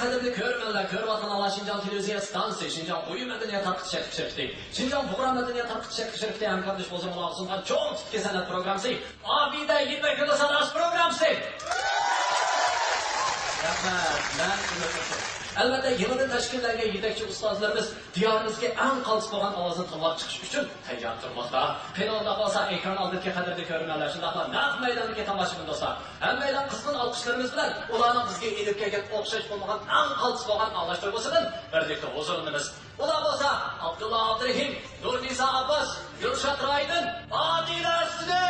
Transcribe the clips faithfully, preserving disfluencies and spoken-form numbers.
قەدىرلىك كۆرۈرمەنلەر، كۆرۈۋاتقان ئاڭلار شىنجاڭ تېلېۋىزىيە ئىستانسىسى، شىنجاڭ بۇيۇم مەدەنىيەت تارقىتىش چەكلىك شىركىتى، شىنجاڭ پۇقرا مەدەنىيەت تارقىتىش چەكلىك شىركىتى ھەمكارلىشىپ ھۇزۇرۇڭلارغا سۇنغان چوڭ تىپتىكى سەنئەت پروگراممىسى ئابىدە يىپەك يولى ساداسى پروگراممىسى. رەھمەت. مەن ئۈمىد قىلىمەن. ئەلۋەتتە، يېڭىدىن تەشكىللەنگەن يېتەكچى ئۇستازلىرىمىز دىيارىمىزدىكى ئەڭ قالتىس بولغان ئاۋازنى تىلغا چىقىش ئۈچۈن تەييار تۇرماقتا. قېنى ئۇنداق بولسا، ئېكران ئالدىدىكى قەدىرلىك كۆرۈرمەنلەر، شۇنداقلا نەق مەيداندىكى تاماشىبىن دوستلار، ھەممەيلەن قىزغىن ئالقىشلىرىمىز بىلەن ئۇلارنىڭ بىزگە ئېلىپ كەلگەن ئوخشاش بولمىغان ئەڭ قالتىس بولغان ئاڭلاشتۇرغۇسىدىن بىرلىكتە ھۇزۇرلىنىمىز. ئۇلار بولسا ئابدۇللا ئابدۇرېھىم، نۇرنىسا ئابباس، گۈلشات رايدىن، ئادىلە ئەسلى.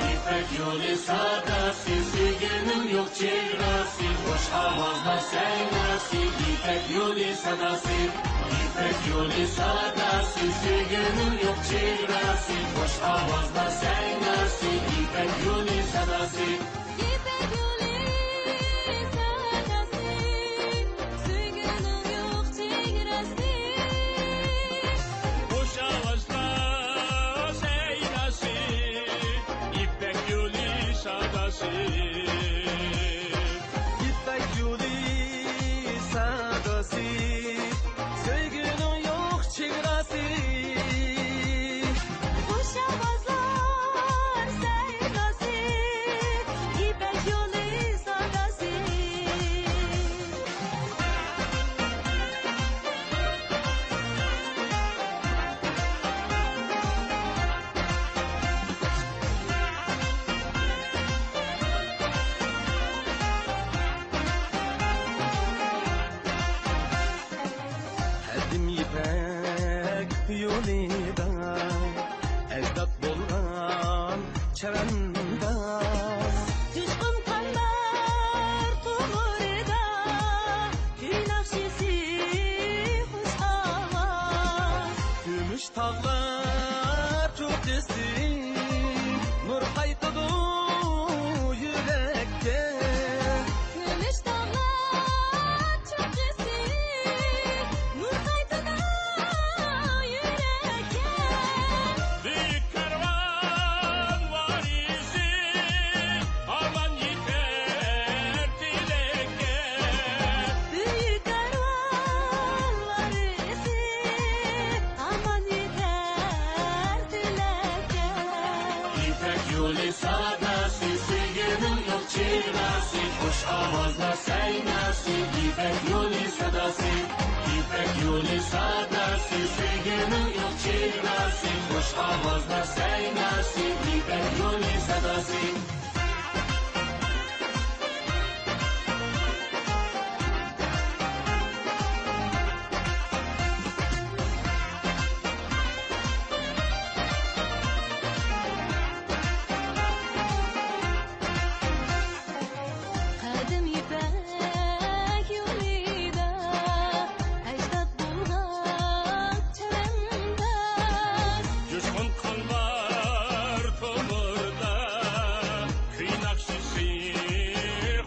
يىپەك يولى ساداسى، سۆيگۈنىڭ يوق چېگراسى، خۇش ئاۋازلار سەيناسى، يىپەك يولى ساداسى، يىپەك يولى ساداسى، سۆيگۈنىڭ يوق چېگراسى، خۇش ئاۋازلار سەيناسى، يىپەك يولى ساداسى. يىپەك يولى ساداسى، سۆيگۈنىڭ يوق چېگراسى. خۇش ئاۋازلار سەيناسى، يىپەك يولى ساداسى. يىپەك يولى ساداسى، سۆيگۈنىڭ يوق چېگراسى. خۇش ئاۋازلار سەيناسى، يىپەك يولى ساداسى. قەدىم يىپەك يولىدا ئەجداد بولغان چەۋەنداز. جۇشقۇن قانلار تومۇرىدا كۈي ناخشىسى، خۇش ئاۋاز. كۈمۈش تاغلار چوققىسى نۇر قايتىدۇ يۈرەككە. كۈمۈش تاغلار چوققىسى نۇر قايتىدۇ يۈرەككە. بۈيۈك كارۋان ۋارىسى ئامان يېتەر تىلەككە. بۈيۈك كارۋان ۋارىسى ئامان يېتەر تىلەككە. يىپەك يولى ساداسى، سۆيگۈنىڭ يوق چېگراسى، خۇش ئاۋازلار سەيناسى، يىپەك يولى ساداسى. يىپەك يولى ساداسى، سۆيگۈنىڭ يوق چېگراسى، خۇش ئاۋازلار سەيناسى، يىپەك يولى ساداسى. قەدىم يىپەك يولىدا ئەجداد بولغان چەۋەنداز. جۇشقۇن قانلار تومۇردا كۈي ناخشىسى،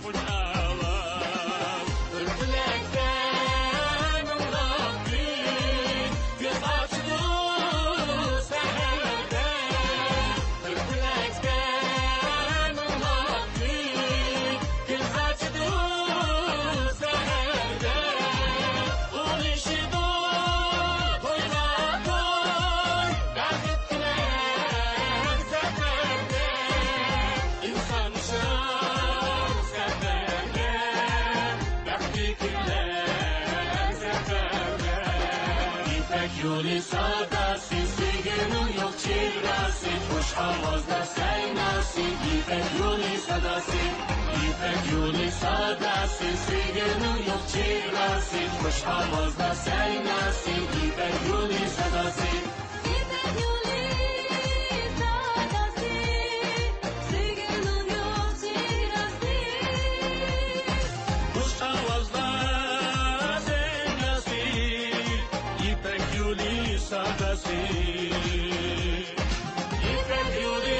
خۇش ئاۋاز. بىر پېلەكتە مىڭلاپ گۈل، كۆز ئاچىدۇ سەھەردە. بىر پېلەكتە مىڭلاپ گۈل، كۈز ئاچىدۇ سەھەردە. ئۇلىشىدۇ تويغا توي، بەخت كېلەر سەپەردە. ئىنسانشىل سەپەردە، بەختلىك كۈنلەر سەپەردە. يىپەك يولى ساداسى، سۆيگۈنىڭ يوق چېگراسى، خۇش ئاۋازلار سەيناسى، يىپەك يولى ساداسى. يىپەك يولى ساداسى، سۆيگۈنىڭ يوق چېگراسى، خۇش ئاۋازلار سەيناسى، يىپەك يولى ساداسى. يىپەك يولى ساداسى، سۆيگۈنىڭ يوق چېگراسى. خۇش ئاۋازلار سەيناسى، يىپەك يولى ساداسى. يىپەك يولى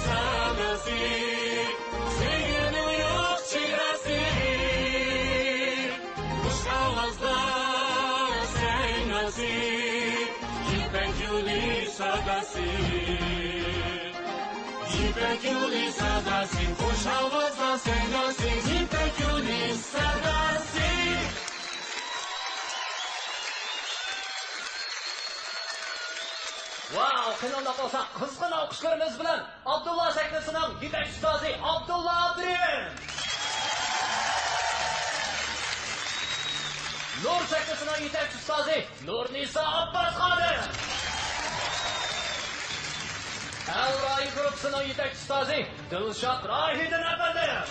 ساداسى. سۆيگۈنىڭ يوق چېگراسى، خۇش ئاۋازلار سەيناسى، يىپەك يولى ساداسى. يىپەك يولى ساداسى، خۇش ئاۋازلار سەيناسى، يىپەك يولى ساداسى. ۋاۋ، قېنى ئۇنداق بولسا، قىزغىن ئالقىشلىرىمىز بىلەن ئابدۇللا سەھنىسىنىڭ يېتەكچى ئۇستازى ئابدۇللا ئابدۇرېھىم. نۇر سەھنىسىنىڭ يېتەكچى ئۇستازى نۇرنىسا ئابباس خانىم. ئەل رايى گۇرۇپپىسىنىڭ يېتەكچى ئۇستازى دىلشات راھىدىن ئەپەندىم.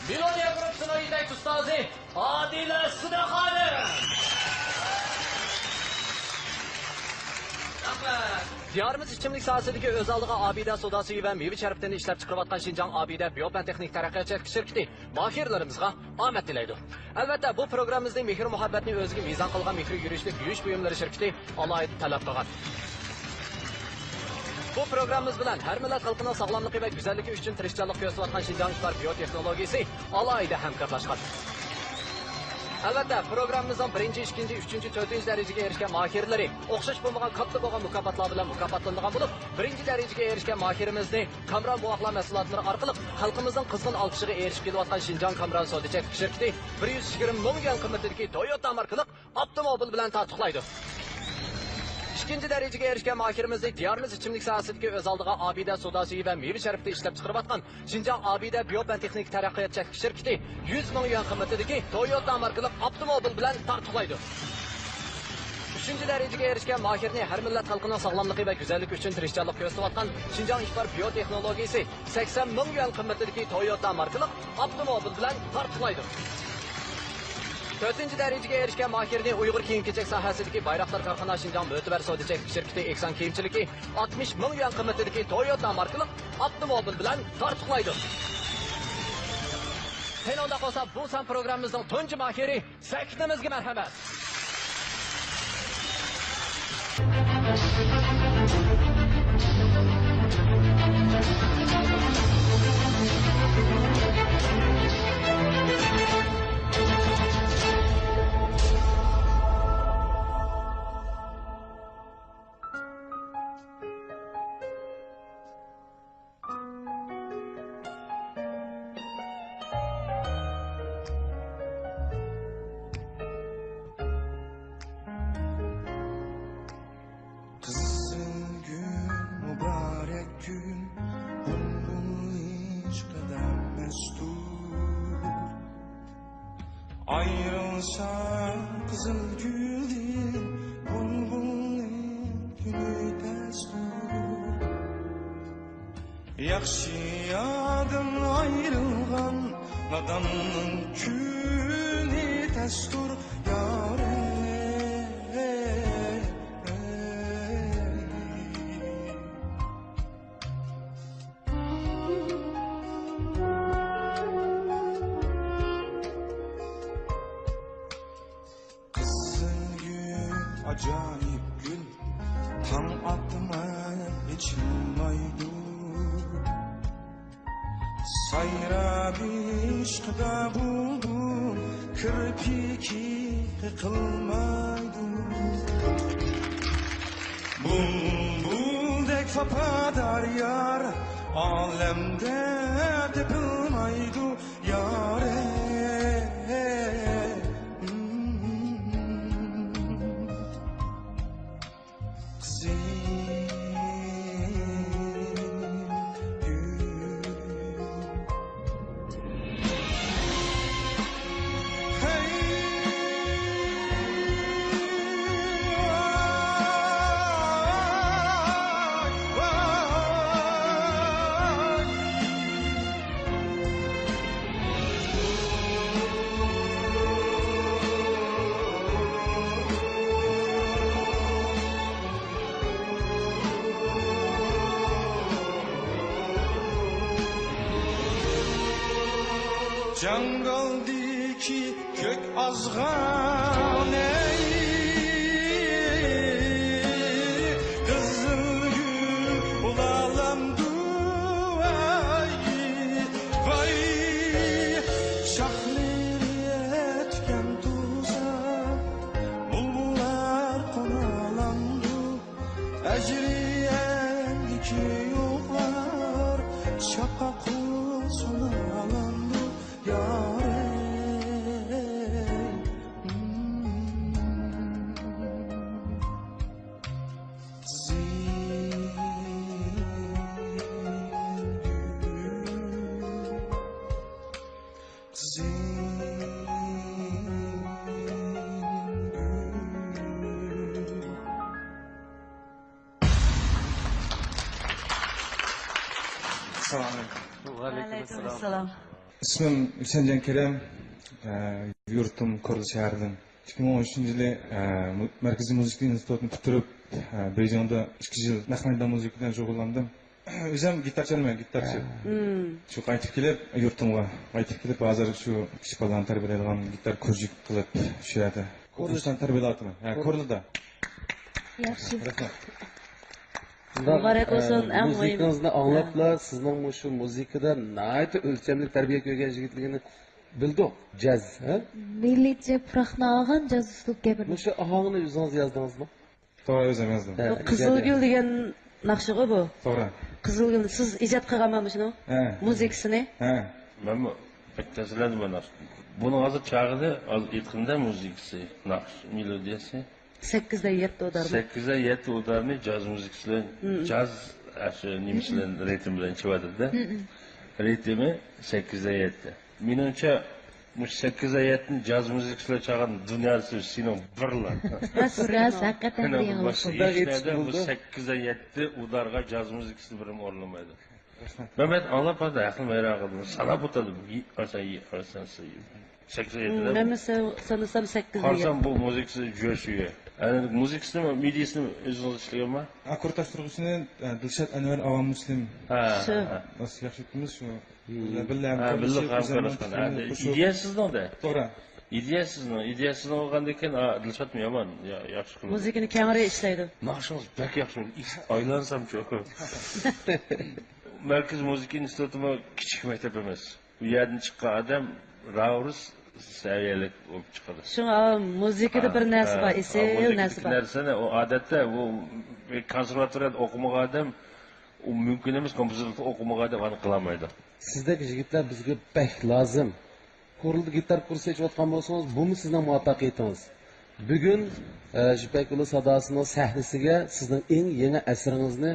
مېلودىيە گۇرۇپپىسىنىڭ يېتەكچى ئۇستازى ئادىلە سىدىق خانىم. رەھمەت. دىيارىمىز ئىچىملىك ساھەسىدىكى ئۆز ئالدىغا ئابىدە سودا سۈيى ۋە مېۋە شەربىتىنى ئىشلەپچىقىرىۋاتقان شىنجاڭ ئابىدە بىيوپەن تېخنىك تەرەققىيات چەكلىك شىركىتى ماھىرلىرىمىزغا ئامەت تىلەيدۇ. ئەلۋەتتە، بۇ پروگراممىمىزنى مېھىر-مۇھەببەتنى ئۆزىگە مىزان قىلغان مېھرى يۈرۈشلۈك يۇيۇش بۇيۇملىرى شىركىتى ئالاھىدە تەلەپ قىلغان. بۇ پروگراممىمىز بىلەن ھەر مىللەت خەلقىنىڭ ساغلاملىقى ۋە گۈزەللىكى ئۈچۈن تىرىشچانلىق كۆرسىتىۋاتقان شىنجاڭ ئىپار بىيو تېخنولوگىيىسى ئالاھىدە ھەمكارلاشقان. ئەلۋەتتە، پروگراممىمىزنىڭ بىرىنچى، ئىككىنچى، ئۈچىنچى، تۆتىنچى دەرىجىگە ئېرىشكەن ماھىرلىرى ئوخشاش بولمىغان كاتتا بولغان مۇكاپاتلار بىلەن مۇكاپاتلىنىدىغان بولۇپ، بىرىنچى دەرىجىگە ئېرىشكەن ماھىرىمىزنى كامران بوۋاقلار مەھسۇلاتلىرى ئارقىلىق خەلقىمىزنىڭ قىزغىن ئالقىشىغا ئېرىشىپ كېلىۋاتقان شىنجاڭ كامران سودا چەكلىك شىركىتى بىر يۈز يىگىرمە مىڭ يۈەن قىممىتىدىكى تويوتا ماركىلىق ئاپتوموبىل بىلەن تارتۇقلايدۇ. ئىككىنچى دەرىجىگە ئېرىشكەن ماھىرىمىزنى دىيارىمىز ئىچىملىك ساھەسىدىكى ئۆز ئالدىغا ئابىدە سودا سۈيى ۋە مېۋە شەربىتى ئىشلەپچىقىرىۋاتقان شىنجاڭ ئابىدە بىيوپەن تېخنىك تەرەققىيات چەكلىك شىركىتى يۈز مىڭ يۈەن قىممىتىدىكى تويوتا ماركىلىق ئاپتوموبىل بىلەن تارتۇقلايدۇ. ئۈچىنچى دەرىجىگە ئېرىشكەن ماھىرنى ھەر مىللەت خەلقىنىڭ ساغلاملىقى ۋە گۈزەللىكى ئۈچۈن تىرىشچانلىق كۆرسىتىۋاتقان شىنجاڭ ئىپار بىيو تېخنولوگىيىسى سەكسەن مىڭ يۈەن قىممىتىدىكى تويوتا ماركىلىق ئاپتوموبىل بىلەن تارتۇقلايدۇ. تۆتىنچى دەرىجىگە ئېرىشكەن ماھىرنى ئۇيغۇر كىيىم-كېچەك ساھەسىدىكى بايراقدار كارخانا شىنجاڭ مۆتىبەر سودا چەكلىك شىركىتى ئېھسان كىيىمچىلىكى ئاتمىش مىڭ يۈەن قىممىتىدىكى تويوتا ماركىلىق ئاپتوموبىل بىلەن تارتۇقلايدۇ. قېنى ئۇنداق بولسا، بۇ سان پروگراممىمىزنىڭ تۇنجى ماھىرى سەھنىمىزگە مەرھەمەت. قىزىلگۈل مۇبارەك كۈن، بۇلبۇل ئىشقىدا مەستۇر. ئايرىلسا قىزىلگۈلدىن، بۇلبۇلنىڭ كۈنى تەستۇر. ياخشى ياردىن ئايرىلغان ناداننىڭ كۈنى تەستۇر، يارەي. قىزىل گۈل، ئاجايىپ گۈل، تاڭ ئاتماي ئېچىلمايدۇ. سايراپ ئىشقىدا بۇلبۇل، كىرپىكى قېقىلمايدۇ. بۇلبۇلدەك ۋاپادار يار ئالەمدە تېپىلمايدۇ. يارەي. قىزىل گۈل. ھەي. جاڭگالدىكى كۆك ئازغان، ئەي، قىزىل گۈل ۋەئەلەيكۇم ئەسسالام. ئىسمىم ھۈسەنجان كېرەم. ئە، يۇرتۇم كورلا شەھىرىدىن. ئىككى مىڭ ئون ئۈچىنچى يىلى، ئە، مۇ-، مەركىزىي مۇزىكا ئىنستىتۇتىنى پۈتتۈرۈپ، ئە، بېيجىڭدا ئىككى يىل نەق مەيدان مۇزىكا بىلەن شۇغۇللاندىم. ئۆزۈم گىتار چالىمەن، گىتارچى. شۇ قايتىپ كېلىپ، يۇرتۇمغا قايتىپ كېلىپ، ھازىر شۇ كىچىك بالىلارنى تەربىيەلەيدىغان گىتار كۇرژۇك قىلىپ، شۇ يەردە ئوقۇغۇچىلارنى تەربىيەلەۋاتىمەن. ھە، كورلىدا. ياخشى. رەھمەت. مۇبارەك بولسۇن، ئە، ئەڭ مۇھىمى. مۇزىكىڭىزنى ئاڭلاپلا، سىزنىڭ مۇشۇ مۇزىكىدا ناھايىتى ئۆلچەملىك تەربىيە كۆرگەن يىگىتلىكىنى بىلدۇق. جاز، ھە؟ مىللىيچە پۇراقنى ئالغان جاز ئۇسلۇب گەپىنى. مۇشۇ ئاھاڭنى ئۆزىڭىز يازدىڭىزمۇ؟ توغرا، ئۆزۈم يازدىم. ھە، قىزىلگۈل دېگەن ناخشىغۇ بۇ. توغرا. قىزىلگۈل، سىز ئىجاد قىلغانمۇ مۇشۇنىڭ ھە. مۇزىكىسىنى؟ ھە. مەنمۇ بەك تەسىرلەندىم بۇ ناخشىدىن. بۇنىڭ ھازىر چاغىدا، ھازىر ئېيتقىنىدە مۇزىكىسى، ناخشا، مېلودىيەسى. سەككىزدە يەتتە ئۇدار. سەككىزدە يەتتە ئۇدارنى جاز مۇزىكىسى بىلەن، جاز، ئاشۇ نېمىسى بىلەن، رىتىم بىلەن چېلىۋاتىدۇ-دە. رىتىمى سەككىزدە يەتتە. مېنىڭچە، مۇشۇ سەككىزدە يەتتىنى جاز مۇزىكىسى بىلەن چالغان دۇنيادا سېنىڭ بىرلا. راست، راست، ھەقىقەتەن بىر يېڭىلىق بولدى. ھېچ نەدە بۇ سەككىزدە يەتتە ئۇدارغا جاز مۇزىكىسى بىرىمۇ ئورۇنلىمايدۇ. مەن، مەن ئاڭلاپ ھازىر ئەقلىم ھەيران قالدىم. ساناپ ئۆتەلدىم. ئارىسان، ئارىسان، سەككىز يەتتە. مەنمۇ سانىسام سەككىز. قارىسام بۇ مۇزىكىسى جۆشۈيە. مۇزىكىسىنى، مىدىسىنى ئۆزىڭىز ئىشلىگەنما؟ ئاكوردلاشتۇرغۇچىنى، ئە، دىلشات ئەنۋەر ئاۋام مۇسلىم. ھە، شۇ. ھە. بىز ياخشى كۆرىمىز شۇ. بىللە ھەمكارلىشىپ، بىللە ھەمكارلاشقان. ئىدىيە سىزنىڭ-دە. توغرا. ئىدىيە سىزنىڭ، ئىدىيە سىزنىڭ بولغاندىن كېيىن، ئا، دىلشاتمۇ يامان، يا-، ياخشى قىلىدۇ. مۇزىكىنى كەڭرى ئىشلەيدۇ. ناخشىڭىز بەك ياخشى، ئايلانسامچۇ. مەركىزىي مۇزىكا ئىنستىتۇتىمۇ كىچىك مەكتەپ ئەمەس. بۇ يەردىن چىققان ئادەم راۋۇرۇس سەۋىيەلىك بولۇپ چىقىدۇ. شۇڭا مۇزىكىدا بىر نەرسە بار، ئېسىل نەرسە بار. نەرسىنى ئۇ ئادەتتە بۇ كونسېرۋاتورىيەدە ئوقۇمىغان ئادەم، ئۇ مۇمكىن ئەمەس، كومپوزىتورلۇقتا ئوقۇمىغان ئادەم ئۇنى قىلالمايدۇ. سىزدەك يىگىتلەر بىزگە بەك لازىم. كورلىدا گىتار كۇرسى ئېچىۋاتقان بولسىڭىز، بۇمۇ سىزنىڭ مۇۋەپپەقىيىتىڭىز. بۈگۈن، ئە، يىپەك يولى ساداسىنىڭ سەھنىسىگە سىزنىڭ ئەڭ يېڭى ئەسىرىڭىزنى،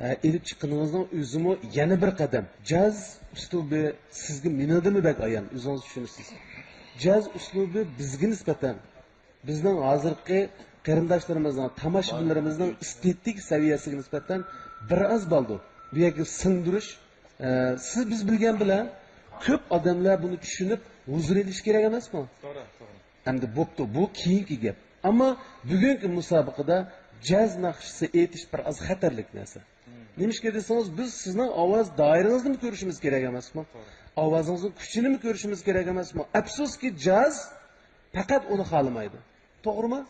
ئە، ئېلىپ چىققىنىڭىزنىڭ ئۆزىمۇ يەنە بىر قەدەم. جاز ئۇسلۇبى سىزگە مېنىڭدىنمۇ بەك ئايان، ئۆزىڭىز چۈشىنىسىز. جاز ئۇسلۇبى بىزگە نىسبەتەن، بىزنىڭ ھازىرقى قېرىنداشلىرىمىزنىڭ، تاماشىبىنلىرىمىزنىڭ ئېستېتىك سەۋىيەسىگە نىسبەتەن بىر ئاز بالدۇر. بۇ يەرگە سىڭدۈرۈش، ئە، سىز بىز بىلگەن بىلەن كۆپ ئادەملەر بۇنى چۈشىنىپ ھۇزۇر ئېلىشى كېرەك ئەمەسمۇ؟ توغرا، توغرا. ئەمدى بوپتۇ، بۇ كېيىنكى گەپ. ئەمما بۈگۈنكى مۇسابىقىدە جاز ناخشىسى ئېيتىش بىر ئاز خەتەرلىك نەرسە. نېمىشقا دېسىڭىز، بىز سىزنىڭ ئاۋاز دائىرىڭىزنىمۇ كۆرۈشىمىز كېرەك ئەمەسمۇ؟ توغرا. ئاۋازىڭىزنىڭ كۈچىنىمۇ كۆرۈشىمىز كېرەك ئەمەسمۇ؟ ئەپسۇسكى، جاز پەقەت ئۇنى خالىمايدۇ. توغرىمۇ؟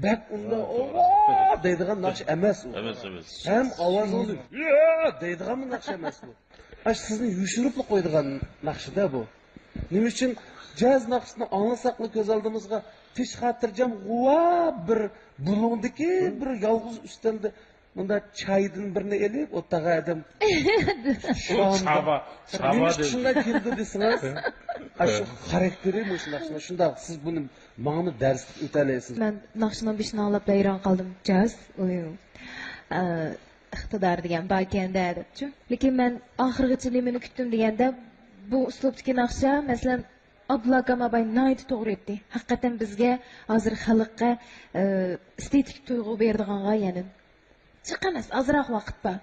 بەك ئۇنداق، توغرا. «ئوۋا» دەيدىغان ناخشا ئەمەس ئۇ. ئەمەس، ئەمەس. ھەم ئاۋازىڭىزنى «يا» دەيدىغانمۇ ناخشا ئەمەس بۇ. ئاشۇ سىزنى يوشۇرۇپلا قويىدىغان ناخشىدا بۇ. نېمە ئۈچۈن؟ جاز ناخشىسىنى ئاڭلىساقلا كۆز ئالدىمىزغا تىنچ خاتىرجەم غۇۋا بىر بۇلۇڭدىكى بىر يالغۇز ئۈستەلدە مۇنداق چايدىن بىرنى ئېلىپ، ئولتۇرغان ئادەم شۇنداق، ساۋا، ساۋا نېمە ئۈچۈن شۇنداق كېلىدۇ دېسىڭىز، ئاشۇ خاراكتېرى مۇشۇنداق، شۇنداق. سىز بۇنى ماڭىمۇ دەرسلىك ئۆتەلەيسىز. مەن ناخشىنىڭ بېشىنى ئاڭلاپلا ھەيران قالدىم. جاز، ئۇ، ئە، ئىقتىدار دېگەن باركەن-دە دەپچۇ. لېكىن مەن ئاخىرغىچە نېمىنى كۈتتۈم دېگەندە، بۇ ئۇسلۇبتىكى ناخشا، مەسىلەن، ئابدۇللا ئاكام ئاباي ناھايىتى توغرا ئېيتتى. ھەقىقەتەن بىزگە ھازىر خەلققە، ئە، ئېستېتىك تۇيغۇ بېرىدىغانغا يەنە جىق ئەمەس، ئازراق ۋاقىت بار.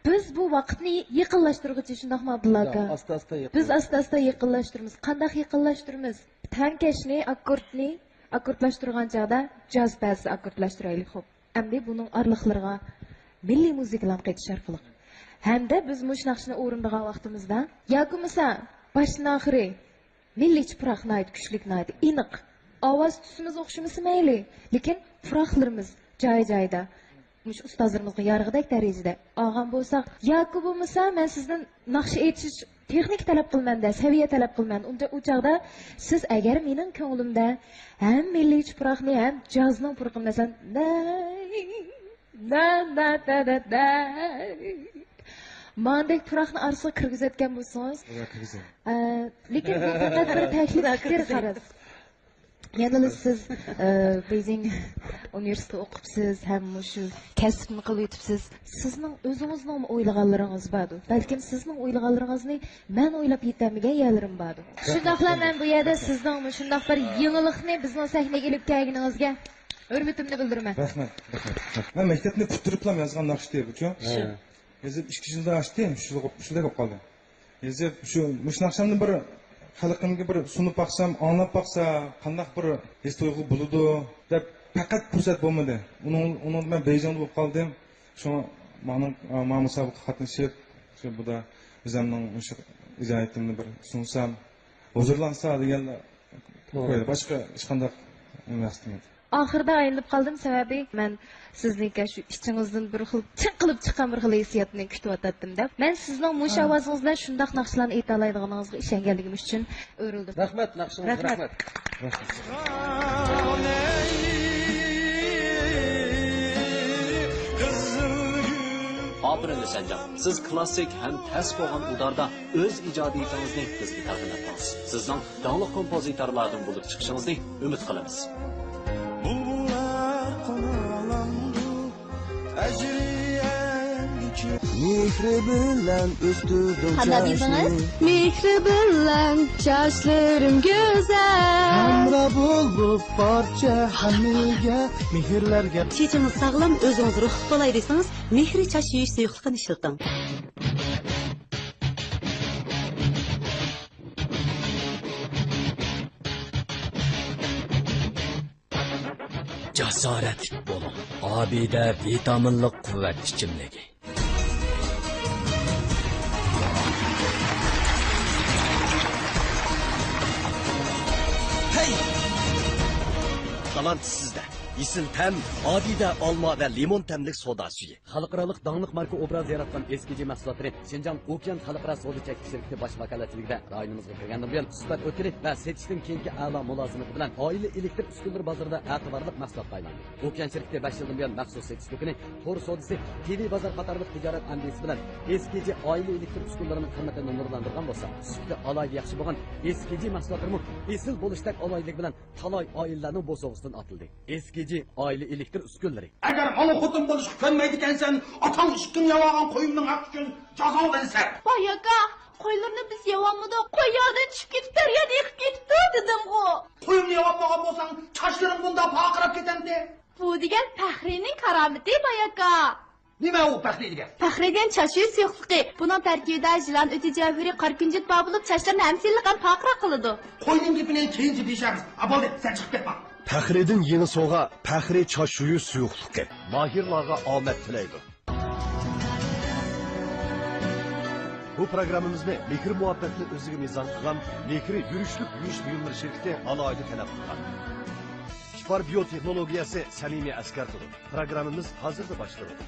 بىز بۇ ۋاقىتنى يېقىنلاشتۇرغۇچى، شۇنداقمۇ، ئابدۇللا ئاكا؟ ئاستا-ئاستا يېقىن-، بىز ئاستا-ئاستا يېقىنلاشتۇرىمىز. قانداق يېقىنلاشتۇرىمىز؟ تەڭكەشنى، ئاككوردنى ئاككوردلاشتۇرغان چاغدا جاز بەزىسى ئاككوردلاشتۇرايلى، خوپ. ئەمدى بۇنىڭ ئارىلىقلىرىغا مىللىي مۇزىكىلارنى قېتىش ئارقىلىق. ھەمدە بىز مۇشۇ ناخشىنى ئورۇندىغان ۋاقتىمىزدا، ياكى بولمىسا باشتىن ئاخىرى مىللىي پۇراق ناھايىتى كۈچلۈك، ناھايىتى ئېنىق. ئاۋاز تۈسىمىز ئوخشىمىسا مەيلى، لېكىن پۇراقلىرىمىز جايى-جايىدا، مۇشۇ ئۇستازلىرىمىزغا يارىغۇدەك دەرىجىدە ئالغان بولساق، ياكى بولمىسا مەن سىزدىن ناخشا ئېيتىش تېخنىكا تەلەپ قىلىمەن-دە، سەۋىيە تەلەپ قىلىمەن. ئۇنچە ئۇ چاغدا سىز ئەگەر مېنىڭ كۆڭلۈمدە ھەم مىللىي پۇراقنى، ھەم جازنىڭ پۇرىقىنى، مەسىلەن، نەي، نە، نە، تە، دە، دەي، ماندەك پۇراقنى ئارىسىغا كىرگۈزەتكەن بولسىڭىز، ئە، لېكىن بۇ پەقەت بىر تەكلىپ پىكىر، خالاس. يەنىلا سىز، ئە، بېيجىڭ ئۇنىۋېرسىتېتىدا ئوقۇپسىز ھەم مۇشۇ كەسىپنى قىلىۋېتىپسىز. سىزنىڭ ئۆزىڭىزنىڭمۇ ئويلىغانلىرىڭىز باردۇ. بەلكىم سىزنىڭ ئويلىغانلىرىڭىزنى مەن ئويلاپ يېتەلمىگەن يەرلىرىم باردۇ. شۇنداقلا مەن بۇ يەردە سىزنىڭ مۇشۇنداق بىر يېڭىلىقنى بىزنىڭ سەھنىگە ئېلىپ كەلگىنىڭىزگە ھۆرمىتىمنى بىلدۈرىمەن. رەھمەت، رەھمەت، رەھمەت. مەن مەكتەپنى پۈتتۈرۈپلا يازغان ناخشا بۇچۇ. شۇ. ھە. يېزىپ ئىككى يىلدا ئاشتى، ئۈچ يىل، ئۈچ يىلدەك بولۇپ قالدى. يېزىپ شۇ، مۇشۇ ناخشامنى بىر خەلقىمگە بىر سۇنۇپ باقسام، ئاڭلاپ باقسا، قانداق بىر ھېس تۇيغۇ بولىدۇ دەپ پەقەت پۇرسەت بولمىدى. ئۇنىڭ، ئۇنىڭدا مەن بېيجىڭدا بولۇپ قالدىم. شۇڭا مانا، ما مۇسابىقىگە قاتنىشىپ، شۇ بۇدا ئۆزۈمنىڭ مۇشۇ ئىجادىيىتىمنى بىر سۇنسام، ھۇزۇرلانسا دېگەنلا، توغرا. باشقا ھېچقانداق مەقسىتىم يوق. ئاخىرىدا ئايلىنىپ قالدىم، سەۋەبى مەن سىزنىڭكى شۇ ئىچىڭىزدىن بىر خىل چىڭقىلىپ چىققان بىر خىل ھېسسىياتنى كۈتۈۋاتاتتىم دەپ. مەن سىزنىڭ مۇشۇ ھە. ئاۋازىڭىز بىلەن شۇنداق ناخشىلارنى ئېيتالايدىغىنىڭىزغا ئىشەنگەنلىكىم ئۈچۈن ئۆرۈلدۈم. رەھمەت، ناخشىڭىزغا رەھمەت. رەھمەت. ئاپىرىن، ھۈسەنجان. سىز كلاسسىك ھەم تەس بولغان ئۇداردا ئۆز ئىجادىيىتىڭىزنى بىزگە تەقدىم ئەتتىڭىز. سىزنىڭ داڭلىق كومپوزىتورلاردىن بولۇپ چىقىشىڭىزنى ئۈمىد قىلىمىز. بۇلبۇللار قونالامدۇ ئەجرىيەمگە كۆ-، مېھرى بىلەن ئۆستۈردۈڭ قانداق چاچنى. دېدىڭىز؟ مېھرى بىلەن چاچلىرىم گۈزەل. ھەمراھ بولۇپ بارچە ھەممىگە، مېھىرلەرگە. چېچىڭىز ساغلام، ئۆزىڭىز روھلۇق بولاي دېسىڭىز، مېھرى چاچ يۇيۇش سۇيۇقلۇقىنى ئىشلىتىڭ. جاسارەتلىك بولۇڭ. ئابىدە ۋىتامىنلىق قۇۋۋەت ئىچىملىكى. ھەي! تالانت سىزدە. ئېسىل تەم، ئابىدە ئالما ۋە لىمون تەملىك سودا سۈيى. خەلقئارالىق داڭلىق ماركا ئوبرازى ياراتقان ئېس كې جې مەھسۇلاتلىرى شىنجاڭ ئوكيان خەلقئارا سودا چەكلىك شىركىتى باش ۋاكالەتچىلىكىدە رايونىمىزغا كىرگەندىن بۇيان، سۈپەت ئۆتكىلى ۋە سېتىشنىڭ كېيىنكى ئەلا مۇلازىمىتى بىلەن ئائىلە ئېلېكتر ئۈسكۈنىلىرى بازىرىدا ئېتىبارلىق مەھسۇلاتقا ئايلاندى. ئوكيان شىركىتى بەش يىلدىن بۇيان مەخسۇس سېتىش دۇكىنى، تور سودىسى، تېلېبازار قاتارلىق تىجارەت ئەندىزىسى بىلەن ئېس كې جې ئائىلە ئېلېكتر ئۈسكۈنىلىرىنىڭ قىممىتىنى نۇرلاندۇرغان بولسا، سۈپىتى ئالاھىدە ياخشى بولغان ئېس كې جې مەھسۇلاتلىرىمۇ ئېسىل بولۇشتەك ئالاھىدىلىكى بىلەن تالاي ئائىلىلەرنىڭ بوسۇغىسىدىن ئاتىلدى. ئېس كې جې ئائىلە ئېلېكتر ئۈسكۈنىلىرى. ئەگەر ماڭا خوتۇن بولۇشقا كۆنمەيدىكەنسەن، ئاتاڭ ئىككىڭ يەۋالغان قويۇمنىڭ ھەققى ئۈچۈن جازالىنىسەن. باي ئاكا، قويلىرىنى بىز يەۋالمىدۇق، قوي ياغدىن چۈشۈپ كېتىپ دەريادا ئېقىپ كېتىپتۇ دېدىمغۇ. قويۇمنى يەۋالمىغان بولساڭ، چاچلىرىڭ بۇنداق پارقىراپ كېتەمتى؟ بۇ دېگەن پەخرىنىڭ كارامىتى، باي ئاكا. نېمە ئۇ پەخرى دېگەن؟ پەخرى دېگەن چاچ يۇيۇش سۇيۇقلۇقى. بۇنىڭ تەركىبىدە يىلان ئۆتى جەۋھىرى، قارا كۈنجۈت بار بولۇپ، چاچلارنى ھەم سىللىق ھەم پارقىراق قىلىدۇ. قوينىڭ گېپىنى كېيىنچە دېيىشەرمىز. ھە، بولدى، سەن چىقىپ كەت ماڭا. پەخرىدىن يېڭى سوۋغا، پەخرى چاچ يۇيۇش سۇيۇقلۇقى. ماھىرلارغا ئامەت تىلەيدۇ. بۇ پروگراممىمىزنى مېھىر مۇھەببەتنى ئۆزىگە مىزان قىلغان مېھرى يۈرۈشلۈك يۇيۇش بۇيۇملىرى شىركىتى ئالاھىدە تەلەپ قىلغان. كىپار بىيو تېخنولوگىيەسى سەمىمىي ئەسكەرتىدۇ. پروگراممىمىز ھازىرلا باشلىنىدۇ.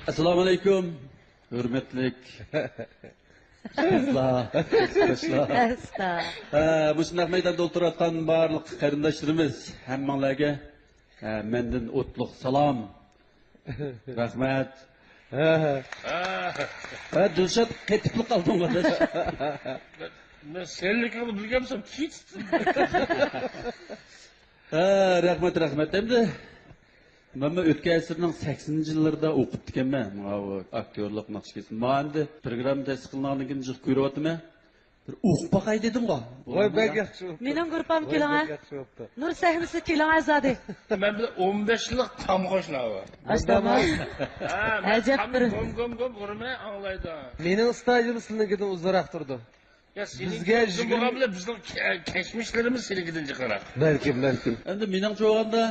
ئەسسالامۇئەلەيكۇم، ھۆرمەتلىك قىزلار، قېرىنداشلار. ئەستا. ھە، مۇشۇنداق مەيداندا ئولتۇرۇۋاتقان بارلىق قېرىنداشلىرىمىز، ھەممىڭلارگە، ھە، مەندىن ئوتلۇق سالام. رەھمەت. ھە، ھە. ھە، دىلشات قېتىپلا قالدىڭ، قارداش. مەن سەنلىكىڭنى بىلگەنسەم كېتىپتىم. ھە، رەھمەت، رەھمەت. ئەمدى مەنمۇ ئۆتكەن ئەسىرنىڭ سەكسىنىنچى يىللىرىدا ئوقۇپتىكەنمەن، ماۋۇ ئاكتيورلۇق ناخشا كەسپى. مانا ئەمدى پروگرامما تەسىس قىلىنغاندىن كېيىن جىق كۆرۈۋاتىمەن. بىر ئوقۇپ باقاي دېدىمغۇ. ۋاي، بەك ياخشى بوپتۇ. مېنىڭ گۇرۇپپام ۋاي، كېلىڭە. بەك ياخشى بوپتۇ. نۇر سەھنىسى كېلىڭە زادى. مەن بىلەن ئون بەش يىللىق تام قوشنا ئۇ. ئاشتاما. ھە، مەن ئەجەب تام بىر گوم، گوم، گوم ئۇرىمەن، ئاڭلايدۇ. مېنىڭ ئىستاژىم سىلىنىڭكىدىن ئۇزۇنراق تۇرىدۇ. يا، سېنىڭكى بىزگە ئۇزۇن يۈزگە بولغان بىلەن بىزنىڭ كە-، كەچمىشلىرىمىز سېنىڭكىدىن جىقراق. بەلكىم، بەلكىم. ئەمدى مېنىڭچە بولغاندا،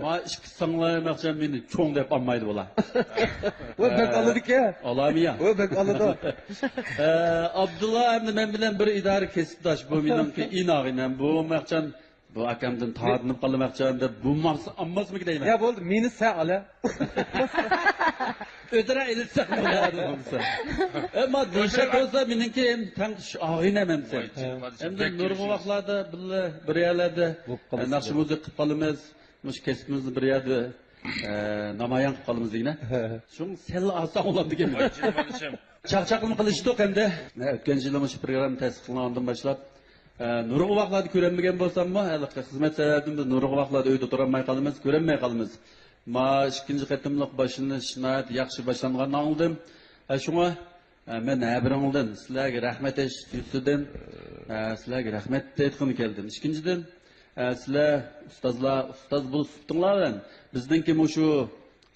ما ئىككى ساڭلايماقچى مېنى چوڭ دەپ ئالمايدۇ بۇلار. ۋە بەك ئالىدىكەن. ئالامىيا. ۋە بەك ئالىدۇ. ئە، ئابدۇللا ئەمدى مەن بىلەن بىر ئىدارە كەسىپداش. بۇ مېنىڭكى ئىناغىنەم. بۇ مەخچان بۇ ئاكامدىن تارتىنىپ قالدىم ئاخچام دەپ، بۇ ماڭسا ئالماسمىكىن دەيمەن. يا بولدى، مېنى سەن ئال. ئۆزئارا ئېلىشساق بولىدۇ بولمىسا. ئەمما دىلشات بولسا مېنىڭكى تەڭتۇش ئاغىنەم ئەمسە. ۋاي، جېنىم ئادىشىم، ئەمدى بەك نۇرغۇن كۆرۈشىمىز. ۋاقىتلاردا بىللە بىر يەرلەردە، بولۇپ ئە، قالىسىز. ناخشا مۇزىكا قىلىپ قالىمىز. مۇشۇ كەسپىمىزنى بىر يەردە، ئە، نامايان قىلىپ قالىمىز دېگىنە. شۇڭا سەل ئاز ساڭلام دېگەن. ۋاي، جېنىم ئادىشىم. چاقچاقلىما قىلىشتۇق ئەمدى. ئە، ئۆتكەن يىلى مۇشۇ پروگرامما تەسىس قىلىنغاندىن باشلاپ، ئە، نۇرغۇن ۋاقىتلاردا كۆرەلمىگەن بولساممۇ، ھېلىقى خىزمەت سەۋەبىدىن بىز نۇرغۇن ۋاقىتلاردا ئۆيدە تۇرالماي قالىمىز، كۆرەلمەي قالىمىز. ما ئىككىنچى قېتىملىق باشلىنىش ناھايىتى ياخشى باشلانغاننى ئاڭلىدىم. ئە، شۇڭا، ئە، مەن ھەر بىرىڭلىدىن سىلەرگە رەھمەت ئېيتىش يۈزىسىدىن، ئە، سىلەرگە رەھمەت ئېيتقىلى كەلدىم. ئىككىنچىدىن، ئە، سىلەر ئۇستازلار، ئۇستاز بولۇش سۈپىتىڭلار بىلەن بىزنىڭكى مۇشۇ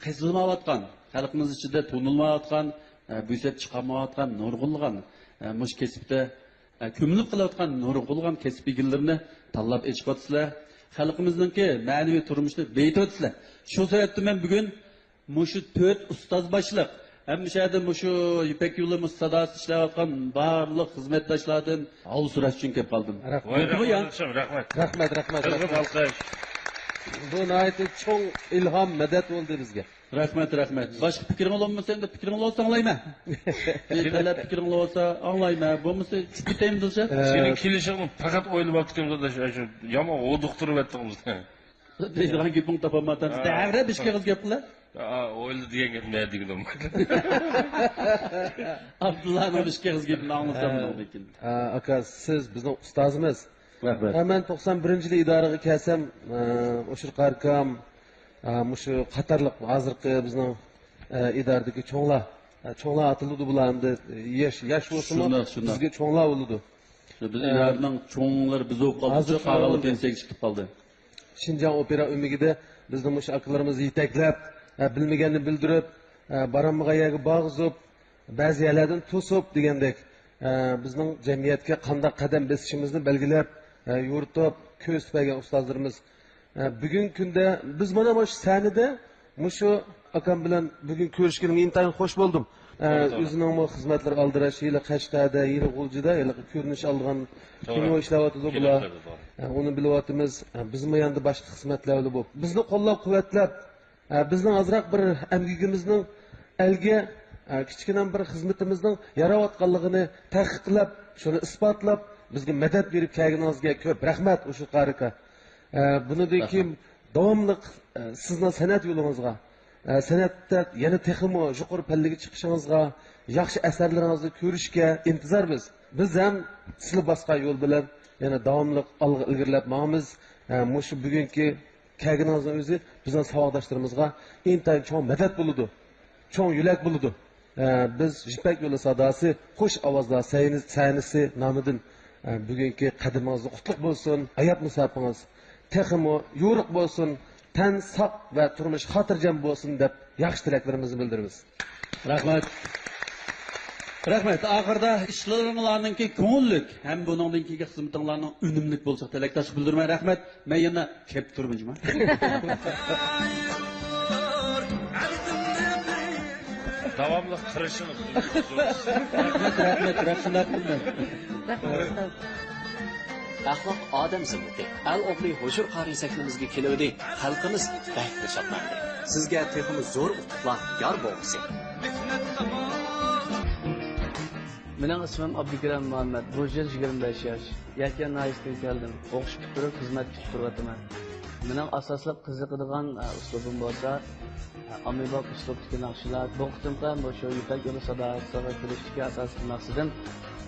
قېزىلمايۋاتقان، خەلقىمىز ئىچىدە تونۇلمايۋاتقان، ئە، بۆسۈپ چىقالمايۋاتقان نۇرغۇنلىغان، ئە، مۇشۇ كەسىپتە، ئە، كۆمۈلۈپ قېلىۋاتقان نۇرغۇنلىغان كەسىپ ئىگىلىرىنى تاللاپ ئېچىۋاتىسىلەر. خەلقىمىزنىڭكى مەنىۋى تۇرمۇشىنى بېيىتىۋاتىسىلەر. شۇ سەۋەبتىن مەن بۈگۈن مۇشۇ تۆت ئۇستاز باشلىق، ھەممە شەھەردە مۇشۇ يىپەك يولى مۇشۇ ساداسىدا ئىشلەۋاتقان بارلىق خىزمەتداشلاردىن ھال سوراش ئۈچۈن كەلىپ قالدىم. رەھمەت. بولدىمۇ يا؟ رەھمەت، رەھمەت. رەھمەت، رەھمەت، قىزغىن رەھمەت. ئالقىش. بۇ ناھايىتى چوڭ ئىلھام، مەدەت بولدى بىزگە. رەھمەت، رەھمەت. باشقا پىكرىڭلار بولمىسا، ئەمدى پىكرىڭلار بولسا ئاڭلايمەن. بىر تەلەپ پىكرىڭلار بولسا ئاڭلايمەن. بولمىسا چىقىپ كېتەيمىز دېسە. ئە، سېنىڭ كېلىشىڭنى پەقەت ئويلاۋاتىدىكەنمىز، ئاداش، شۇ يامان ھودۇقتۇرۇۋەتتىڭىز. دەيدىغان گېپىڭ تاپالمايتتىڭىز. ھە. دەۋرە بىر ئىككى ئېغىز گەپ قىلە. ئا، ئويلا دېگەن گەپنى دېگىنىم. ئابدۇللانىڭ بىر ئىككى ئېغىز گېپىنى ئاڭلىسام ھە. بۇنىڭدىن كېيىن. ئا، ئاكا، سىز بىزنىڭ ئۇستازىمىز. رەھمەت. ھە، مەن توقسان بىرىنچى يىلى ئىدارىگە كەلسەم، ئا، ئوشۇر قارىكام، ئا، مۇشۇ قاتارلىق ھازىرقى بىزنىڭ، ئا، ئىدارىدىكى چوڭلار، ئا، چوڭلار ئاتىلىدۇ بۇلار ئەمدى ياش، ياش بولسىمۇ شۇنداق، شۇنداق. بىزگە چوڭلار بولىدۇ. شۇ بىز ئا، ئىدارىنىڭ چوڭلىرى بىز بولۇپ قالدۇق، ھازىر شۇ چوڭلار قالغانلار بولدى. پېنسىيەگە چىقىپ قالدى. شىنجاڭ ئوپېرا ئۆمىكىدە بىزنى مۇشۇ ئاكىلىرىمىز يېتەكلەپ، ئە، بىلمىگەننى بىلدۈرۈپ، ئە، بارالمىغان يەرگە بارغۇزۇپ، بەزى يەرلەردىن توسۇپ دېگەندەك، ئە، بىزنىڭ جەمئىيەتكە قانداق قەدەم بېسىشىمىزنى بەلگىلەپ، ئە، يورۇتۇپ، كۆرسىتىپ بەرگەن ئۇستازلىرىمىز. ئە، بۈگۈنكى كۈندە بىز مانا مۇشۇ سەھنىدە مۇشۇ ئاكام بىلەن بۈگۈن كۆرۈشكىنىمگە ئىنتايىن خوش بولدۇم. ئە، توغرا، توغرا. ئۆزىنىڭمۇ خىزمەتلىرى ئالدىراش، ھېلى قەشقەردە، ھېلى غۇلجىدا، ھېلى كۆرۈنۈش ئالىدىغان توغرا. كىنو ئىشلەۋاتىدۇ بۇلار. كىنولىرى بار. ئە، ئۇنى بىلىۋاتىمىز. ئە، بىزمۇ يەنە باشقا خىزمەتلەر بىلەن بولۇپ، بىزنى قوللاپ-قۇۋۋەتلەپ، ئە، بىزنىڭ ئازراق بىر ئەمگىكىمىزنىڭ ئەلگە، ئە، كىچىككىنە بىر خىزمىتىمىزنىڭ ياراۋاتقانلىقىنى تەھقىقلەپ، شۇنى ئىسپاتلاپ، بىزگە مەدەت بېرىپ كەلگىنىڭىزگە كۆپ رەھمەت، ئوشۇر قارىكا. ئە، بۇنىڭدىن كېيىن رەھمەت. داۋاملىق، ئە، سىزنىڭ سەنئەت يولىڭىزغا، ئە، سەنئەتتە يەنە تېخىمۇ يۇقىرى پەللىگە چىقىشىڭىزغا، ياخشى ئەسەرلىرىڭىزنى كۆرۈشكە ئىنتىزار بىز. بىز ھەم سىلەر باسقان يول بىلەن يەنە داۋاملىق ئالغا ئىلگىرىلەپ ماڭىمىز. ئە، مۇشۇ بۈگۈنكى كەلگىنىڭىزنىڭ ئۆزى بىزنىڭ ساۋاقداشلىرىمىزغا ئىنتايىن چوڭ مەدەت بولىدۇ، چوڭ يۆلەك بولىدۇ. ئە، بىز يىپەك يولى ساداسى، خۇش ئاۋازلار سەينى-، سەھنىسى نامىدىن، ئە، بۈگۈنكى قەدىمىڭىزدە قۇتلۇق بولسۇن، ھايات مۇساپىڭىز تېخىمۇ يورۇق بولسۇن، تەن ساق ۋە تۇرمۇش خاتىرجەم بولسۇن دەپ ياخشى تىلەكلىرىمىزنى بىلدۈرىمىز. رەھمەت. رەھمەت. ئاخىرىدا ئىشلىرىڭلارنىڭكى كۆڭۈللۈك ھەم بۇنىڭدىن كېيىنكى خىزمىتىڭلارنىڭ ئۈنۈملۈك بولۇشىغا تىلەكداشلىق بىلدۈرىمەن. رەھمەت. مەن يەنە كەپ تۇرىمەن جۇما. داۋاملىق تىرىشىڭىز. رەھمەت، رەھمەت، رەھمەت. ئەخلاق ئادەم زىننىتى. ئەل ئوغلى ھوشۇر قارىي سەھنىمىزگە كېلىۋىدى، خەلقىمىز بەكلا شادلاندى. سىزگە تېخىمۇ زور ئۇتۇقلار يار بولغۇسى. مېنىڭ ئىسمىم ئابدۇكېرىم مۇھەممەد. بۇ يىل يىگىرمە بەش ياش. يەكەن ناھىيەسىدىن كەلدىم. ئوقۇش پۈتتۈرۈپ، خىزمەت كۈتۈپ تۇرۇۋاتىمەن. مېنىڭ ئاساسلىق قىزىقىدىغان، ئە، ئۇسلۇبۇم بولسا، ئە، ئاممىباب ئۇسلۇبتىكى ناخشىلار. بۇ قېتىمقى مۇشۇ يىپەك يولى ساداسىغا كىرىشتىكى ئاساسلىق مەقسىتىم،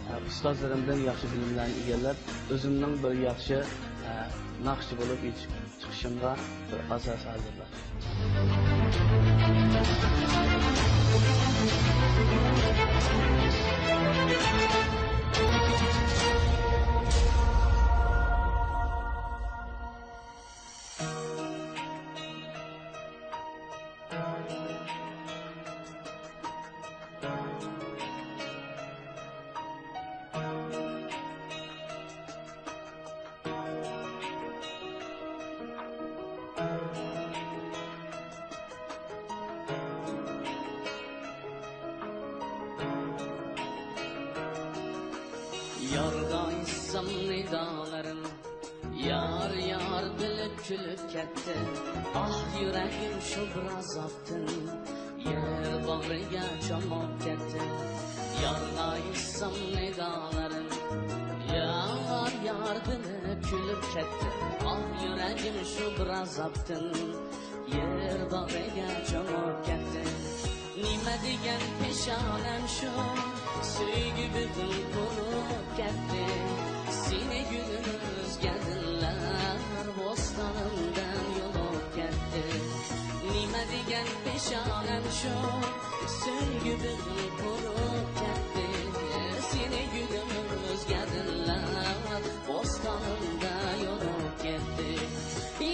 ئە، ئۇستازلىرىمدىن ياخشى بىلىملەرنى ئىگىلەپ، ئۆزۈمنىڭ بىر ياخشى، ئە، ناخشىچى بولۇپ يېتىشىپ چىقىشىمغا بىر ئاساس ھازىرلاش. يارغا ئېيتسام نىدالىرىم، يار، يار بىلىپ كۈلۈپ كەتتى. ئاھ، يۈرەكىم شۇ بىر ئازابتىن يەر باغرىگە چۆمۈپ كەتتى. يارغا ئېيتسام نىدالىرىم، يار، يار بىلىپ كۈلۈپ كەتتى. ئاھ، يۈرەكىم شۇ بىر ئازابتىن يەر باغرىگە چۆمۈپ كەتتى. نېمە دېگەن پېشانەم شۇ، سۆيگۈ بېغىم قۇرۇپ كەتتى. سېنى گۈلۈم ئۆزگە دىللار بوستانىمدىن يولۇپ كەتتى. نېمە دېگەن پېشانەم شۇ، سۆيگۈ بېغىم قۇرۇپ كەتتى. سېنى گۈلۈم ئۆزگە دىللار بوستانىمدا يولۇپ كەتتى.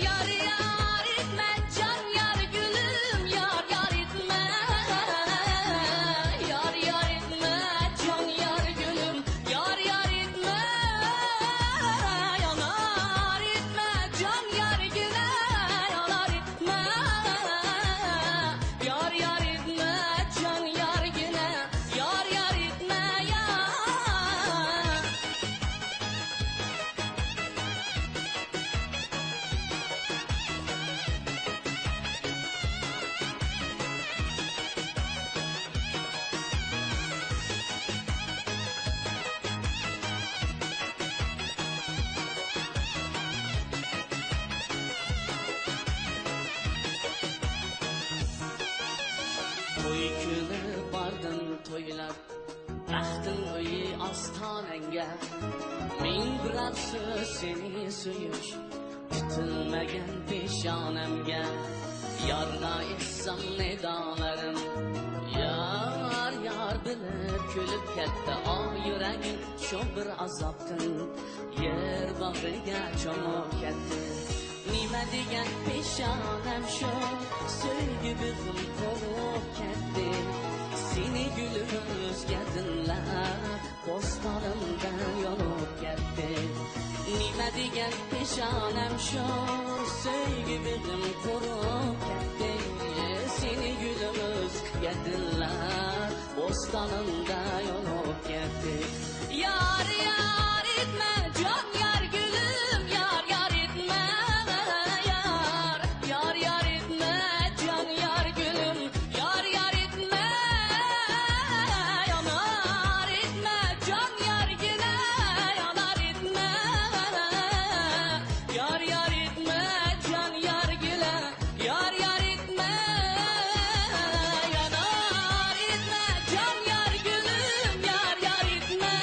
يار، يار ئېيتمە، جان يار گۈلۈم، يار، يار ئېيتمە. يار، يار ئېيتمە، جان يار گۈلۈم، يار، يار ئېيتمە. يار ئېيتمە، جان يارگىنە، يار ئېيتمە. يار، يار ئېيتمە، جان يارگىنە، يار، يار ئېيتمە، يار. توي كۈنى باردىم تويلاپ، بەختىڭ ئۆيى ئاستانەڭگە. مىڭ بىرەر سۆز سېنى سۆيۈش، پۈتۈلمىگەن پېشانەمگە. يارغا ئېيتسام نىدالىرىم، يار، يار بىلىپ كۈلۈپ كەتتى. ئاھ، يۈرەكىم شۇ بىر ئازابتىن يەر باغرىگە چۆمۈپ كەتتى. نېمە دېگەن پېشانەم شۇ، سۆيگۈ بېغىم قۇرۇپ كەتتى. سېنى گۈلۈم ئۆزگە دىللار بوستانىمدا يولۇپ كەتتى. نېمە دېگەن پېشانەم شۇ، سۆيگۈ بېغىم قۇرۇپ كەتتى. سېنى گۈلۈم ئۆزگە دىللار بوستانىمدا يولۇپ كەتتى. يار، يار ئېيتمە، جان يار گۈلۈم، يار، يار ئېيتمە، يار. يار، يار ئېيتمە، جان يار گۈلۈم، يار، يار ئېيتمە. يار ئېيتمە، جان يارگىنە، يار ئېيتمە. يار، يار ئېيتمە، جان يارگىنە، يار، يار ئېيتمە. يار ئېيتمە، جان يار گۈلۈم، يار، يار ئېيتمە.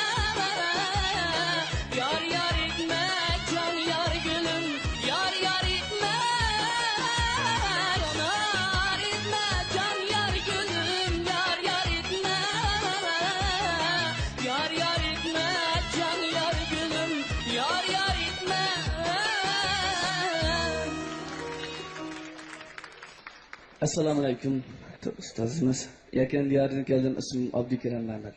يار، يار ئېيتمە، جان يار گۈلۈم، يار، يار ئېيتمە. يار ئېيتمە، جان يار گۈلۈم، يار، يار ئېيتمە. يار، يار ئېيتمە، جان يار گۈلۈم، يار، يار ئېيتمە. ئەسسالامۇئەلەيكۇم، ئۇستازىمىز. يەكەن دىيارىدىن كەلدىم، ئىسمىم ئابدۇكېرىم مەمەت.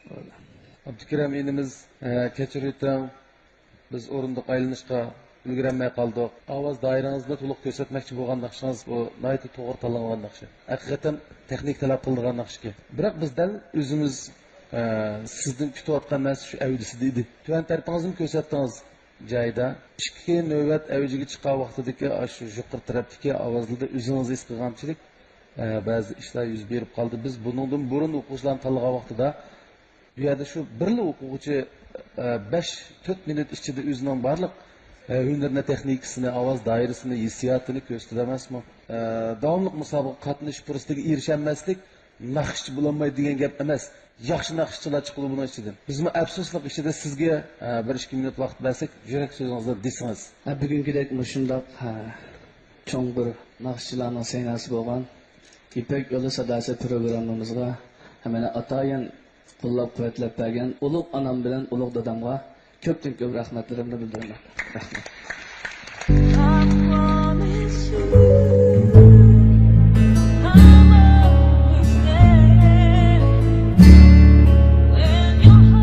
ئابدۇكېرىم ئىنىمىز، ئە، كەچۈرۈۋېتىڭ. بىز ئورۇندۇق ئايلىنىشقا ئۈلگۈرەلمەي قالدۇق. ئاۋاز دائىرىڭىزنى تولۇق كۆرسەتمەكچى بولغان ناخشىڭىز بۇ ناھايىتى توغرا تاللانغان ناخشا. ھەقىقەتەن تېخنىكا تەلەپ قىلىدىغان ناخشىكەن. بىراق بىز دەل ئۆزىمىز، ئە، سىزدىن كۈتۈۋاتقان نەرسە شۇ ئەۋجىسىدە ئىدى. تۆۋەن تەرىپىڭىزنى كۆرسەتتىڭىز. جايىدا ئىككى نۆۋەت ئەۋجىگە چىققان ۋاقتىدىكى ئاشۇ يۇقىرى تەرەپتىكى ئاۋازلىرىدا ئۆزىڭىز ھېس قىلغانچىلىك ئە، بەزى ئىشلار يۈز بېرىپ قالدى. بىز بۇنىڭدىن بۇرۇن ئوقۇغۇچىلارنى تاللىغان ۋاقتىدا، بۇ يەردە شۇ بىرلا ئوقۇغۇچى، ئە، بەش، تۆت مىنۇت ئىچىدە ئۆزىنىڭ بارلىق، ئە، ھۈنىرىنى، تېخنىكىسىنى، ئاۋاز دائىرىسىنى، ھېسسىياتىنى كۆرسىتىدۇ ئەمەسمۇ؟ ئە، داۋاملىق مۇسابىقىگە قاتنىشىش پۇرسىتىگە ئېرىشەلمەسلىك ناخشىچى بولالمايدۇ دېگەن گەپ ئەمەس. ياخشى ناخشىچىلار چىقىدۇ بۇنىڭ ئىچىدىن. بىزمۇ ئەپسۇسلۇق ئىچىدە سىزگە، ئە، بىر ئىككى مىنۇت ۋاقىت بەرسەك، يۈرەك سۆزىڭىزنى دېسىڭىز. ھە، بۈگۈنكىدەك مۇشۇنداق، ھە، چوڭ بىر ناخشىچىلارنىڭ سەھنەسى بولغان يىپەك يولى ساداسى پروگراممىمىزغا ھەممىنى ئاتايىن قوللاپ-قۇۋۋەتلەپ بەرگەن ئۇلۇغ ئانام بىلەن ئۇلۇغ دادامغا كۆپتىن كۆپ رەھمەتلىرىمنى بىلدۈرىمەن. رەھمەت.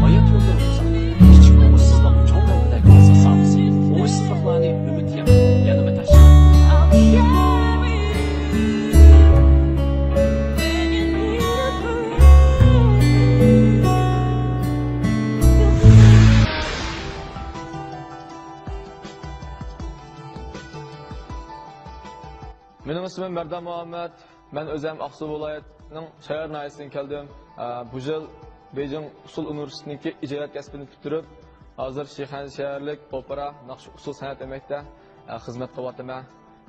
ھايات يوللىرىمىزدا كىچىك ئوڭۇشسىزلىق چوڭ مەنبەلەرگە ئاساس سالسا، ئوڭۇشسىزلىقلارنى ئۈمىد يېڭىپ، يەنىمۇ تاشلاپ. مېنىڭ ئىسمىم مەردان مۇھەممەت. مەن ئۆزۈم ئاقسۇ ۋىلايىتىنىڭ شايار ناھىيەسىدىن كەلدىم. ئە، بۇ يىل بېيجىڭ ئۇسسۇل ئۇنىۋېرسىتېتىنىڭكى ئىجادىيەت كەسپىنى پۈتتۈرۈپ، ھازىر شىخەنزە شەھەرلىك ئوپېرا ناخشا ئۇسسۇل سەنئەت ئۆمەكتە، ئە، خىزمەت قىلىۋاتىمەن.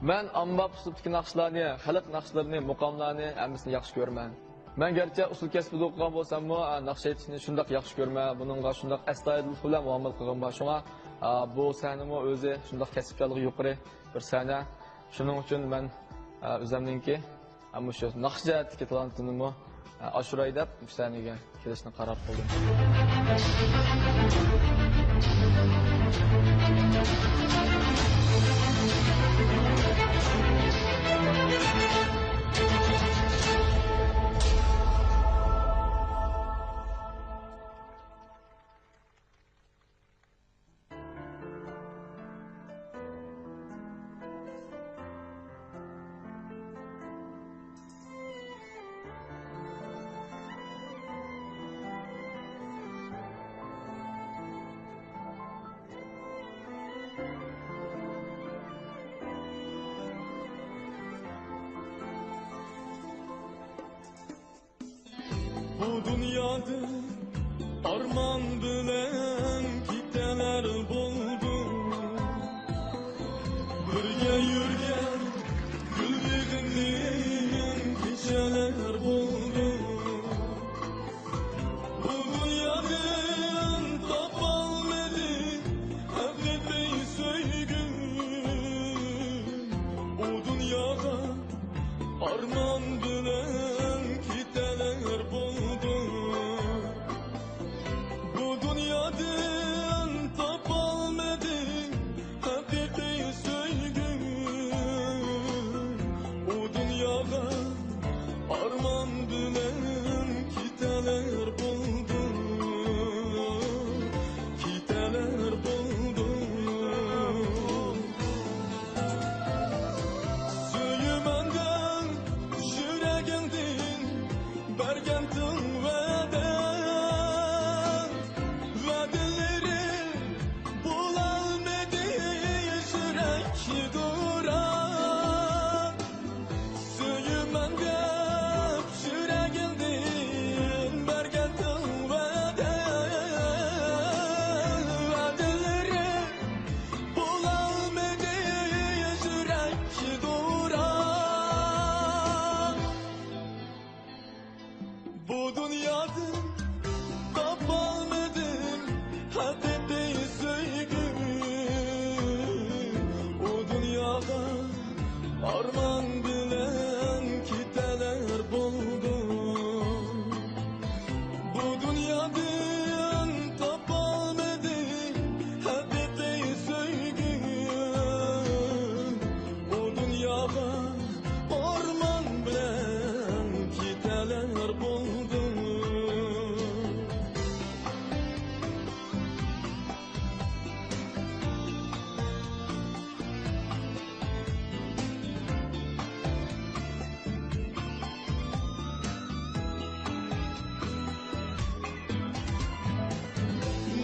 مەن ئاممىباب ئۇسلۇبتىكى ناخشىلارنى، خەلق ناخشىلىرىنى، مۇقاملارنى ھەممىسىنى ياخشى كۆرىمەن. مەن گەرچە ئۇسسۇل كەسپىدە ئوقۇغان بولساممۇ، ئە، ناخشا ئېيتىشنى شۇنداق ياخشى كۆرىمەن، بۇنىڭغا شۇنداق ئەستايىدىللىق بىلەن مۇئامىلە قىلغىنىم بار. شۇڭا، ئە، بۇ سەھنىمۇ ئۆزى شۇنداق كەسىپكەنلىكى يۇقىرى بىر سەھنە. شۇنىڭ ئۈچۈن مەن، ئە، ئۆزۈمنىڭكى، ئە، مۇشۇ ناخشا جەھەتتىكى تالانتىمنىمۇ، ئە، ئاشۇراي دەپ مۇشۇ سەھنىگە كېلىشنى قارار قىلدىم. بۇ دۇنيادىن ئارمان بىلەن كېتەلەر بولدۇم. بىرگە يۈرگەن گۈل يىغىندىن كېچەلەر بولدۇم. بۇ دۇنيادىن تاپالمىدىم ھەقىقىي سۆيگۈم. ئۇ دۇنياغا ئارمان بىلەن كېتەلەر بولدۇم. بۇ دۇنيادىن تاپالمىدىم ھەقىقىي سۆيگۈم. ئۇ دۇنياغا ئارمان بىلەن كېتەلەر بولدۇم. كېتەلەر بولدۇم. سۆيىمەن دەپ يۈرەكىڭدىن بەرگەنتىڭ ۋەدە. ۋەدىلىرىم بولالمىدى يۈرەك دورا. سۆيىمەن دەپ يۈرەكىڭدىن بەرگەنتىڭ ۋەدە. ۋەدىلىرىم بولالمىدى يۈرەك دورا. بۇ دۇنيادىن تاپالمىدىم ھەقىقىي سۆيگۈم. ئۇ دۇنياغا ئارمان بىلەن كېتەلەر بولدۇم. بۇ دۇنيادىن تاپالمىدىم ھەقىقىي سۆيگۈم. ئۇ دۇنياغا ئارمان بىلەن كېتەلەر بولدۇم.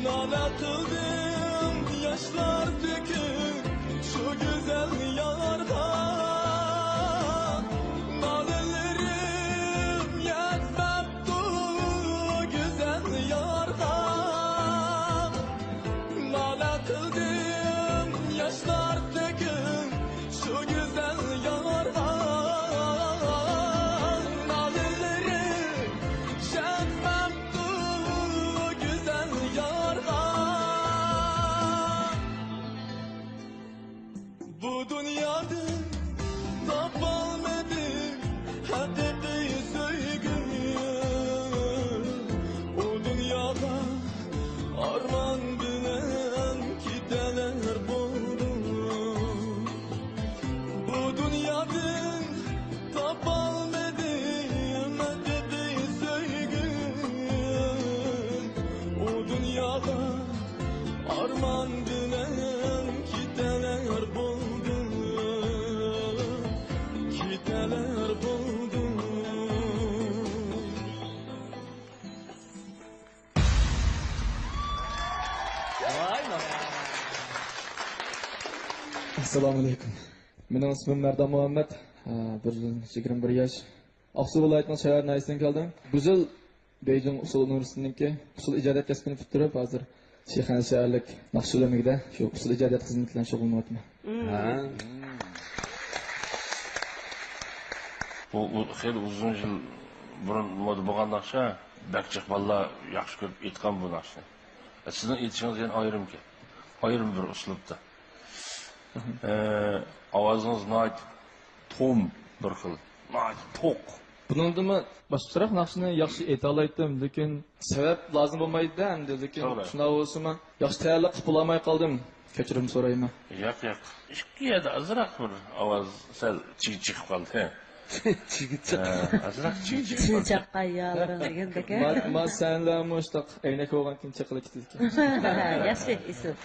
نالە قىلدىم ياشلار تۆكۈپ شۇ گۈزەل يارغا. نالە ئەسسالامۇئەلەيكۇم. مېنىڭ ئىسمىم مەردان مۇھەممەد. ئە، بىر يىل يىگىرمە بىر ياش. ئاقسۇ ۋىلايىتىنىڭ شەھەر ناھىيەسىدىن كەلدىم. بۇ يىل بېيجىڭ ئۇسسۇل ئۇنىۋېرسىتېتىنىڭكى ئۇسسۇل ئىجادىيەت كەسپىنى پۈتتۈرۈپ، ھازىر شىخەنزە شەھەرلىك ناخشىچىلار ئۆمىكىدە شۇ ئۇسسۇل ئىجادىيەت خىزمىتى بىلەن شۇغۇللىنىۋاتىمەن. ھە. بۇ، بۇ خېلى ئۇزۇن يىل بۇرۇن مودا بولغان ناخشا، بەك جىق بالىلار ياخشى كۆرۈپ ئېيتقان بۇ ناخشىنى. سىزنىڭ ئېيتىشىڭىز يەنە ئايرىمكەن. ئايرىم بىر ئۇسلۇبتا. ئە، ئاۋازىڭىز ناھايىتى توم بىر خىل. ناھايىتى توق. بۇنىڭدىمۇ باشقىچىراق ناخشىنى ياخشى ئېيتالايتتىم، لېكىن سەۋەب لازىم بولمايدۇ-دە ئەمدى، لېكىن توغرا. شۇنداق بولسىمۇ ياخشى تەييارلىق قىلىپ بولالماي قالدىم. كەچۈرۈم سورايمەن. ياق، ياق. ئىككى يەردە ئازراق بىر ئاۋاز سەل چىگىت چىقىپ قالدى. چىگىت چىقىپ. ھە، ئازراق چىگىت چىقىپ قالدى. چىگىت چاققان يالىرىڭ دېگەندەك، ھە؟ ما، ما سەنلەرمۇ شۇنداق ئەينەك بولغاندىكىن چېقىلىپ كېتىدىكەن. ياخشى، ئېسىل.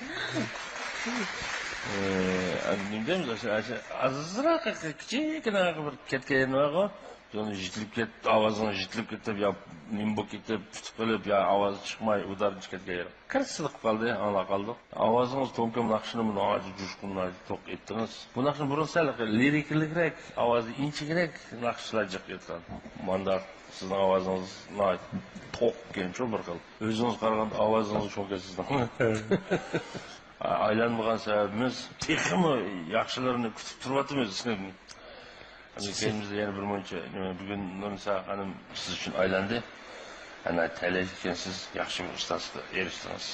ئە، نېمە دەيمىز، ئاشۇ، ئاشۇ ئازراق كىچىككىنە بىر كەتكەن يېرى بارغۇ. سونا يېتىلىپ كەت، ئاۋازىڭ يېتىلىپ كېتىپ، يا نېمە بولۇپ كېتىپ، پۈتۈپ قېلىپ، يا ئاۋاز چىقماي، ئۇدارىنچە كەتكەن يېرى. قىرسىلىق قالدى، ئاڭلاپ قالدۇق. ئاۋازىڭىز تومكام ناخشىنىمۇ ناھايىتى جۇشقۇن، ناھايىتى توق ئېيتتىڭىز. بۇ ناخشىنى بۇرۇن سەل لىرىكىلىكرەك، ئاۋازى ئىنچىكىرەك ناخشىچىلار جىق ئېيتقان. مانداق سىزنىڭ ئاۋازىڭىز ناھايىتى توق ئىكەنچۇ بىر خىل. ئۆزىڭىز قارىغاندا ئاۋازىڭىز چوڭكەن سىزنىڭ. ئايلانمىغان سەۋەبىمىز تېخىمۇ ياخشىلىرىنى كۈتۈپ تۇرۇۋاتىمىز. ھەمدە كەينىمىزدە يەنە بىر مۇنچە نېمە، بۈگۈن نۇرنىسا خانىم سىز ئۈچۈن ئايلاندى. ئەنە تەلەيلىك ئىكەنسىز، ياخشى بىر ئۇستازغا ئېرىشتىڭىز.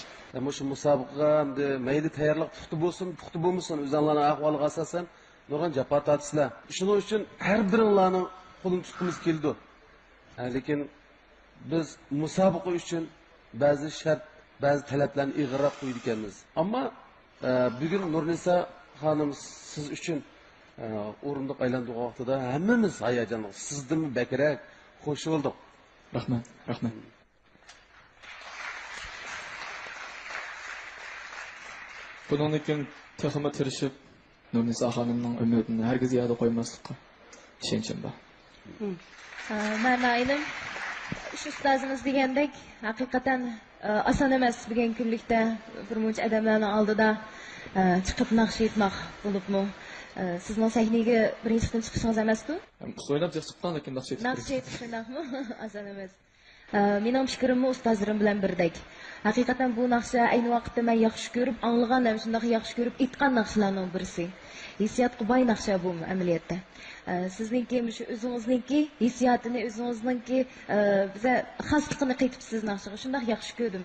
مۇشۇ مۇسابىقىگە ئەمدى مەيلى تەييارلىق پۇختا بولسۇن، پۇختا بولمىسۇن، ئۆزۈڭلارنىڭ ئەھۋالىغا ئاساسەن نۇرغۇن جاپا تارتىسىلەر. شۇنىڭ ئۈچۈن ھەر بىرىڭلارنىڭ قولىنى تۇتقۇمىز كېلىدۇ. ھە، لېكىن بىز مۇسابىقە ئۈچۈن بەزى شەرت، بەزى تەلەپلەرنى ئېغىرراق قويىدىكەنمىز. ئەمما، ئە، بۈگۈن نۇرنىسا خانىم سىز ئۈچۈن، ئە، ئورۇندۇق ئايلاندۇرغان ۋاقتىدا ھەممىمىز ھاياجانلىق، سىزدىنمۇ بەكرەك خۇش بولدۇق. رەھمەت، رەھمەت. بۇنىڭدىن كېيىن تېخىمۇ تىرىشىپ، نۇرنىسا خانىمنىڭ ئۈمىدىنى ھەرگىز يەردە قويماسلىققا ئىشەنچىم بار. مم. ئە، مەرنائىنىم، شۇ ئۇستازىمىز دېگەندەك، ھەقىقەتەن، ئە، ئاسان ئەمەس بۈگۈنكى كۈنلۈكتە بىر مۇنچە ئادەملەرنىڭ ئالدىدا، ئە، چىقىپ ناخشا ئېيتماق بولۇپمۇ، ئە، سىزنىڭ سەھنىگە بىرىنچى قېتىم چىقىشىڭىز ئەمەستۇ؟ ئۇسسۇل ئويناپ ياخشى چىققان، لېكىن ناخشا ئېيتىش ناخشا ئېيتىش شۇنداقمۇ؟ ئاسان ئەمەس. ئە، مېنىڭ پىكرىممۇ ئۇستازلىرىم بىلەن بىردەك. ھەقىقەتەن بۇ ناخشا ئەينى ۋاقىتتا مەن ياخشى كۆرۈپ ئاڭلىغان ھەم شۇنداق ياخشى كۆرۈپ ئېيتقان ناخشىلارنىڭ بىرسى. ھېسسىياتقا باي ناخشا بۇ ئەمەلىيەتتە. ئە، سىزنىڭكى مۇشۇ ئۆزىڭىزنىڭكى ھېسسىياتىنى، ئۆزىڭىزنىڭكى، ئە، بىزە خاسلىقىنى قېتىپسىز ناخشىغا. شۇنداق ياخشى كۆردۈم.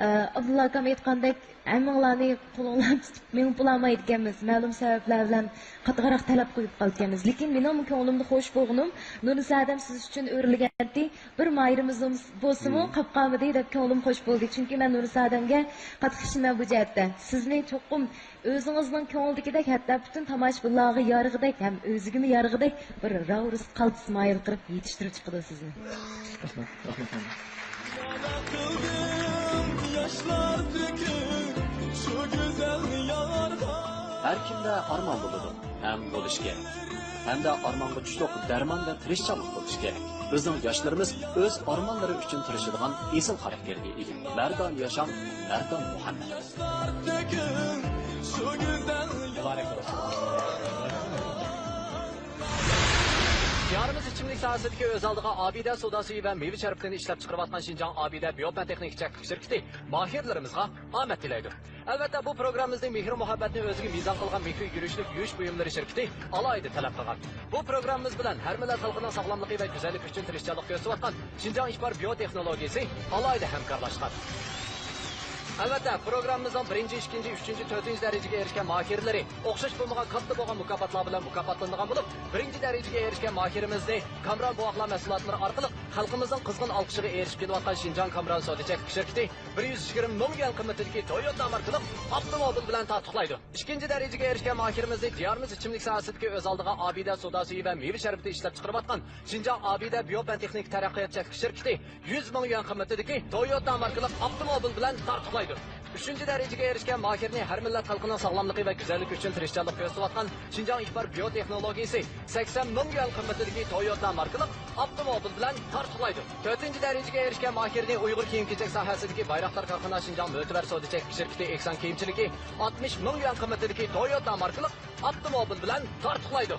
ئە، ئابدۇللا ئاكام ئېيتقاندەك، ھەممىڭلارنى قولۇڭلارنى تۇتۇپ مېڭىپ بولالمايدىكەنمىز. مەلۇم سەۋەبلەر بىلەن قاتتىقراق تەلەپ قويۇپ قالىدىكەنمىز. لېكىن مېنىڭمۇ كۆڭلۈمدە خوش بولغىنىم، نۇرنىسا ھەدەم سىز ئۈچۈن ئۆرلىگەنتى، بىر ماھىرىمىز بولسىمۇ قاپقالمىدى دەپ كۆڭلۈم خوش بولدى. چۈنكى مەن نۇرنىسا ھەدەمگە قاتتىق ئىشىنىمەن بۇ جەھەتتە. سىزنى چوقۇم ئۆزىڭىزنىڭ كۆڭلىدىكىدەك، ھەتتا پۈتۈن تاماشىبىنلارغا يارىغۇدەك ھەم ئۆزىگىمۇ يارىغۇدەك بىر راۋۇرۇس قالتىس ماھىر قىلىپ يېتىشتۈرۈپ چىقىدۇ سىزنى. رەھمەت، رەھمەت. ھەركىمدە ئارمان بولىدۇ ھەم بولۇشى كېرەك. ھەمدە ئارمانغا تۇشلۇق دەرمان ۋە تىرىشچانلىق بولۇشى كېرەك. بىزنىڭ ياشلىرىمىز ئۆز ئارمانلىرى ئۈچۈن تىرىشىدىغان ئېسىل خاراكتېرگە ئىگە. مەردان ياشاڭ، مەردان مۇھەممەد. دىيارىمىز ئىچىملىك ساھەسىدىكى ئۆز ئالدىغا ئابىدە سودا سۈيى ۋە مېۋە شەربىتىنى ئىشلەپچىقىرىۋاتقان شىنجاڭ ئابىدە بىيوپەن تېخنىكا چەكلىك شىركىتى ماھىرلىرىمىزغا ئامەت تىلەيدۇ. ئەلۋەتتە، بۇ پروگراممىمىزنى مېھرى-مۇھەببەتنى ئۆزىگە مىزان قىلغان مېھرى يۈرۈشلۈك يۇيۇش بۇيۇملىرى شىركىتى ئالاھىدە تەلەپ قىلغان. بۇ پروگراممىمىز بىلەن ھەر مىللەت خەلقىنىڭ ساغلاملىقى ۋە گۈزەللىكى ئۈچۈن تىرىشچانلىق كۆرسىتىۋاتقان شىنجاڭ ئىشبار بىيو تېخنولوگىيىسى ئالاھىدە ھەمكارلاشقان. ئەلۋەتتە، پروگراممىمىزنىڭ بىرىنچى، ئىككىنچى، ئۈچىنچى، تۆتىنچى دەرىجىگە ئېرىشكەن ماھىرلىرى ئوخشاش بولمىغان كاتتا بولغان مۇكاپاتلار بىلەن مۇكاپاتلىنىدىغان بولۇپ، بىرىنچى دەرىجىگە ئېرىشكەن ماھىرىمىزنى كامران بوۋاقلار مەھسۇلاتلىرى ئارقىلىق خەلقىمىزنىڭ قىزغىن ئالقىشىغا ئېرىشىپ كېلىۋاتقان شىنجاڭ كامران سودا چەكلىك شىركىتى بىر يۈز يىگىرمە مىڭ يۈەن قىممىتىدىكى تويوتا ماركىلىق ئاپتوموبىل بىلەن تارتۇقلايدۇ. ئىككىنچى دەرىجىگە ئېرىشكەن ماھىرىمىزنى دىيارىمىز ئىچىملىك ساھەسىدىكى ئۆز ئالدىغا ئابىدە سودا سۈيى ۋە مېۋە شەربىتى ئىشلەپچىقىرىۋاتقان شىنجاڭ ئابىدە بىيوپەن تېخنىكا تەرەققىيات چەكلىك شىركىتى يۈز مىڭ يۈەن قىممىتىدىكى تويوتا ماركىلىق ئاپتوموبىل بىلەن تارتۇقلايدۇ. ئۈچىنچى دەرىجىگە ئېرىشكەن ماھىرنى ھەر مىللەت خەلقىنىڭ ساغلاملىقى ۋە گۈزەللىكى ئۈچۈن تىرىشچانلىق كۆرسىتىۋاتقان شىنجاڭ ئىپار بىيو تېخنولوگىيىسى سەكسەن مىڭ يۈەن قىممىتىدىكى تويوتا ماركىلىق ئاپتوموبىل بىلەن تارتۇقلايدۇ. تۆتىنچى دەرىجىگە ئېرىشكەن ماھىرنى ئۇيغۇر كىيىم-كېچەك ساھەسىدىكى بايراقدار كارخانا شىنجاڭ مۆتىۋەر سودا چەكلىك شىركىتى ئېھسان كىيىمچىلىكى ئاتمىش مىڭ يۈەن قىممىتىدىكى تويوتا ماركىلىق ئاپتوموبىل بىلەن تارتۇقلايدۇ.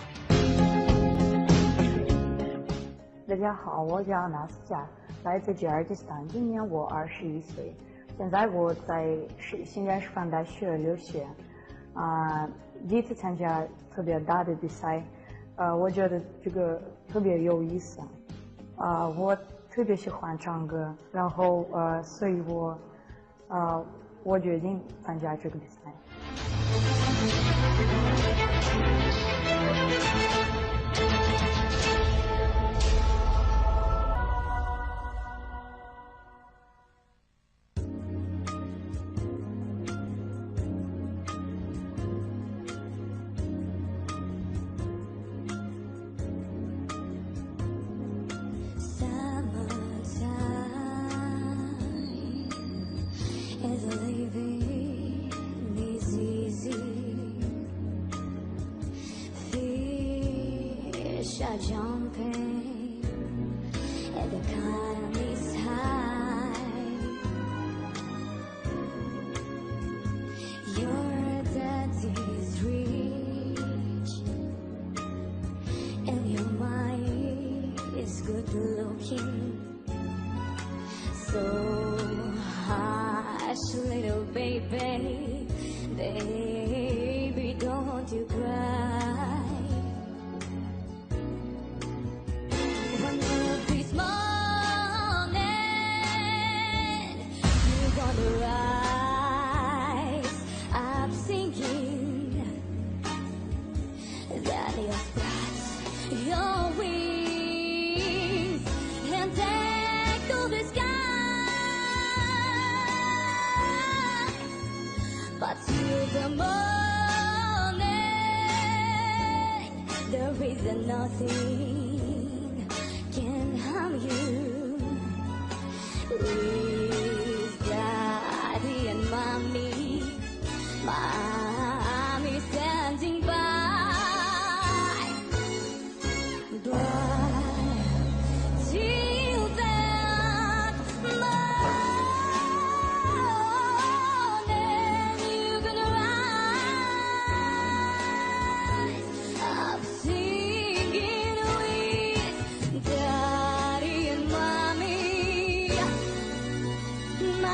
大家好，我叫 Nastya，来自吉尔吉斯坦，今年我二十一岁。现在我在是新疆师范大学留学，啊、第一次参加特别大的比赛，呃，我觉得这个特别有意思，啊、我特别喜欢唱歌，然后呃，所以我，呃，我决定参加这个比赛。Summertime is living is easy. Fish are jumping and the economy's high. Your daddy's rich and your mommy is good looking. So hush, little baby, baby, don't you cry. One of these mornings, you're gonna rise up singing. Then you spread your wings and take to the sky. But till the morning, there is nothing can harm you. With daddy and mommy, mommy standing by. But till that morning, you can rise up singing with daddy and mommy. Mommy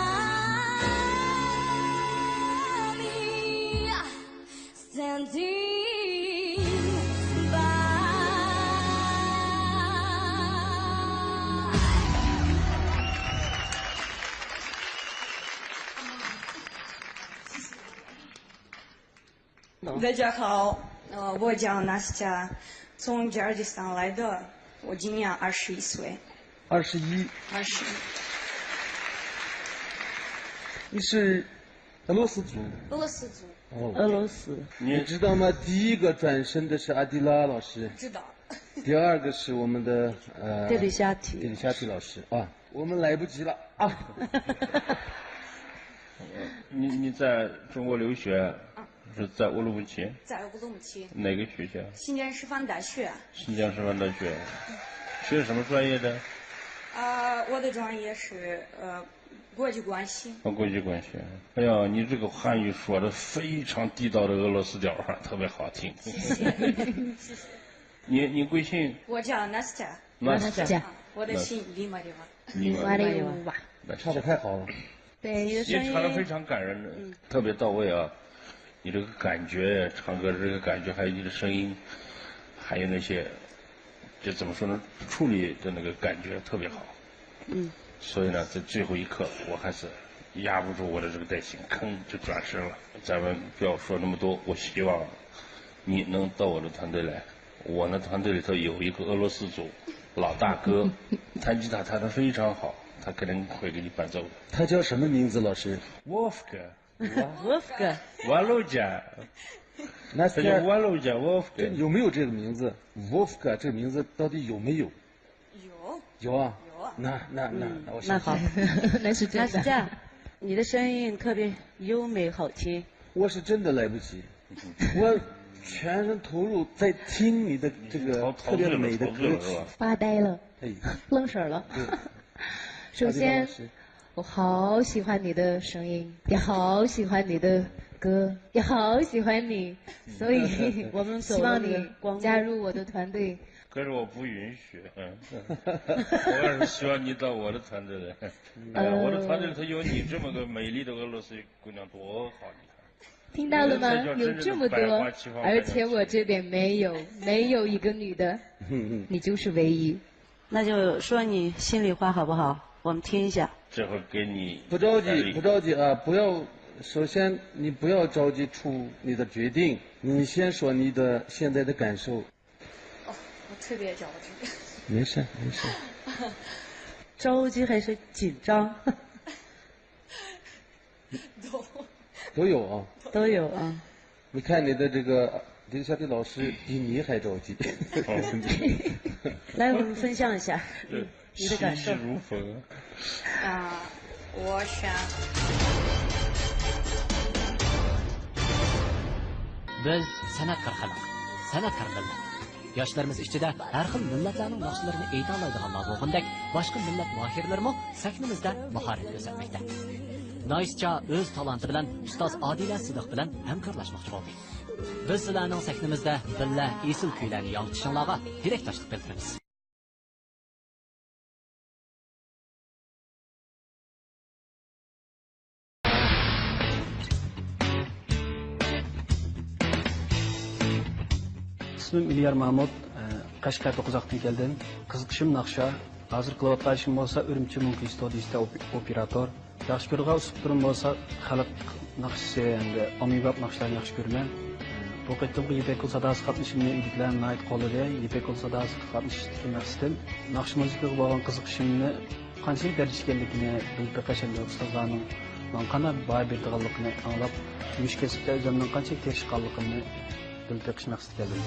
standing by. 大家好，呃，我叫 Nastya，从吉尔吉斯坦来的，我今年二十一岁。二十一。二十一。你是俄罗斯族？俄罗斯族。哦。俄罗斯。你知道吗？第一个转身的是阿迪拉老师。知道。第二个是我们的，呃，迪里夏提。迪里夏提老师啊。我们来不及了啊。你，你在中国留学，啊。是在乌鲁木齐？在乌鲁木齐。哪个学校？新疆师范大学。新疆师范大学。学什么专业的？啊，我的专业是，呃，国际关系。哦，国际关系。哎呀，你这个汉语说得非常地道的俄罗斯调儿，特别好听。谢谢，谢谢。你，你贵姓？我叫 Nastya。Nastya。啊，我的姓 Limaryeva。Limaryeva。那差得太好了。对，你的声音也唱得非常感人，嗯。特别到位啊！你这个感觉，唱歌这个感觉，还有你的声音，还有那些，就怎么说呢，处理的那个感觉特别好。嗯。所以呢，在最后一刻，我还是压不住我的这个耐心，吭就转身了。咱们不要说那么多，我希望你能到我的团队来。我呢，团队里头有一个俄罗斯族老大哥，弹吉他弹得非常好，他肯定会给你伴奏的。他叫什么名字，老师？Вовка。Вовка。Володя。那他叫 Володя，Вовка。这有没有这个名字？Вовка 这个名字到底有没有？有。有啊？有啊。那，那，那，嗯，那我相信。那好。那是真的。那是这样。你的声音特别优美好听。我是真的来不及，我全身投入在听你的这个特别美的歌曲。发呆了，哎，愣神儿了。对，首先，我好喜欢你的声音，也好喜欢你的歌，也好喜欢你，所以我们希望你加入我的团队。可是我不允许，嗯，我还是希望你到我的团队来。哎呀，我的团队里头有你这么个美丽的俄罗斯姑娘，多好！你看，听到了吗？有这么多，而且我这边没有，没有一个女的，你就是唯一。那就说你心里话好不好？我们听一下。这回给你不着急，不着急啊，不要，首先你不要着急出你的决定，你先说你的现在的感受。哦，我特别着急。没事，没事。着急还是紧张？都都有啊。都有啊。你看你的这个留下的老师比你还着急。来，我们分享一下你的感受。心急如焚。啊，我想 بىز سەنئەتكار خەلق، سەنئەتكار مىللەت. ياشلىرىمىز ئىچىدە ھەر خىل مىللەتلەرنىڭ ناخشىلىرىنى ئېيتالايدىغانلار بولغاندەك، باشقا مىللەت ماھىرلىرىمۇ سەھنىمىزدە ماھارەت كۆرسەتمەكتە. نايسچا ئۆز تالانتى بىلەن ئۇستاز ئادىلە سىدىق بىلەن ھەمكارلاشماقچى بولدى. بىز سىلەرنىڭ سەھنىمىزدە بىللە ئېسىل كۈيلەرنى ياڭرىتىشىڭلارغا تىلەكداشلىق بىلدۈرىمىز. ئىسمىم ئىليار مامۇت، قەشقەر توققۇزاقتىن كەلدىم. قىزىقىشىم ناخشا. ھازىر قىلىۋاتقان ئىشىم بولسا ئۈرۈمچى مۇڭكى ستۇدىيىسىدە ئوپ-، ئوپېراتور. ياخشى كۆرىدىغان ئۇسلۇبلىرىم بولسا خەلق ناخشىسى ھەمدە ئاممىباب ناخشىلارنى ياخشى كۆرىمەن. بۇ قېتىمقى يىپەك يولى ساداسىغا قاتنىشىشىمنى ئۆيدىكىلەر ناھايىتى قوللىدى. يىپەك يولى ساداسىغا قاتنىشىشتىكى مەقسىتىم ناخشا مۇزىكىغا بولغان قىزىقىشىمنى قانچىلىك دەرىجىدە ئىكەنلىكىنى بىلىپ بېقىش ھەمدە ئۇستازلارنىڭ ماڭا قانداق باھا بېرىدىغانلىقىنى ئاڭلاپ، مۇشۇ كەسىپتە ئۆزۈمنىڭ قانچىلىك تىرىشقانلىقىمنى بىلىپ بېقىش مەقسىتىدە كەلدىم.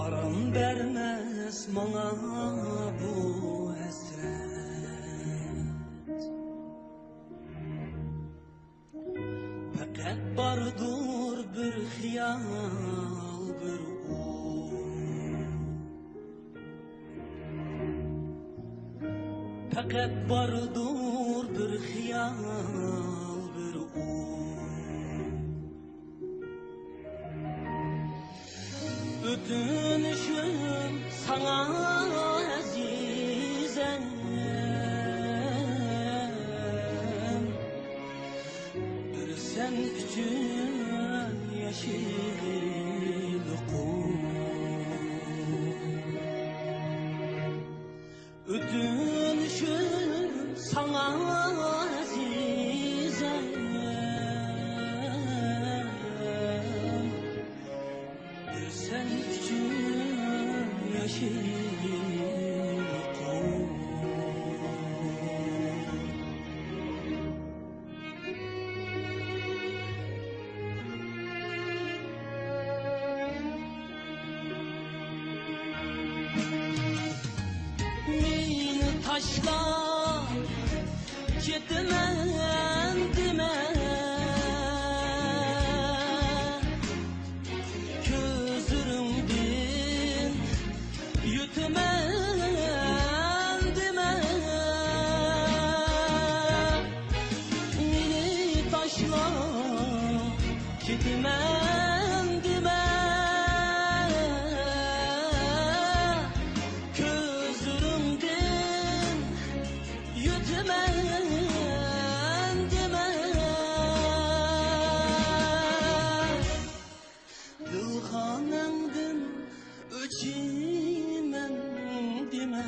ئارام بەرمەس ماڭا بۇ ھەسرەت. پەقەت باردۇر بىر خىيال، بىر ئوي. پەقەت باردۇر بىر خىيال، بىر ئوي. ئۆتۈنۈشۈم ساڭا ئەزىزەم، بىر سەن ئۈچۈن ياشىغىلى قۇل. ئۆتۈنۈشۈم ساڭا ئەزىزەم، بىر سەن ئۈچۈن ياشىغىلى قۇل. مېنى تاشلاپ كېتىمەن دېمە، كۆزلىرىڭدىن يۆتىمەن دېمە، مېنى تاشلاپ كېتىمەن دېمە، كۆزلىرىڭدىن يۆتىمەن دېمە. دىلخاناڭدىن ئۆچىمەن دېمە.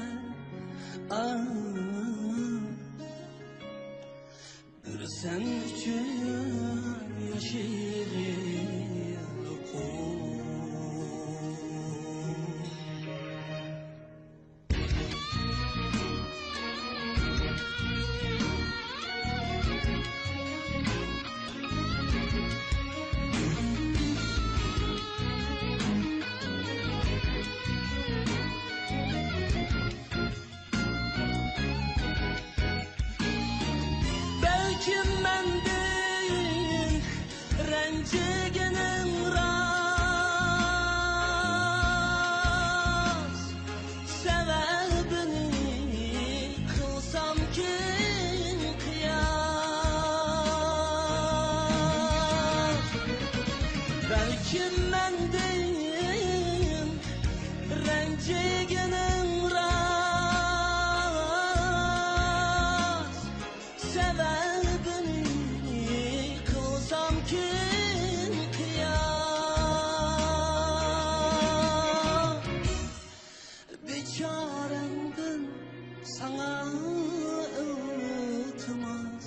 دېگىنىڭ راست، سەۋەبىنى قىلسامكىن قىياس. بەلكىم مەندىن رەنجىگىنىڭ راست، سەۋەبىنى قىلسامكىن قىياس. بىچارەمدىن ساڭا ئىلتىماس،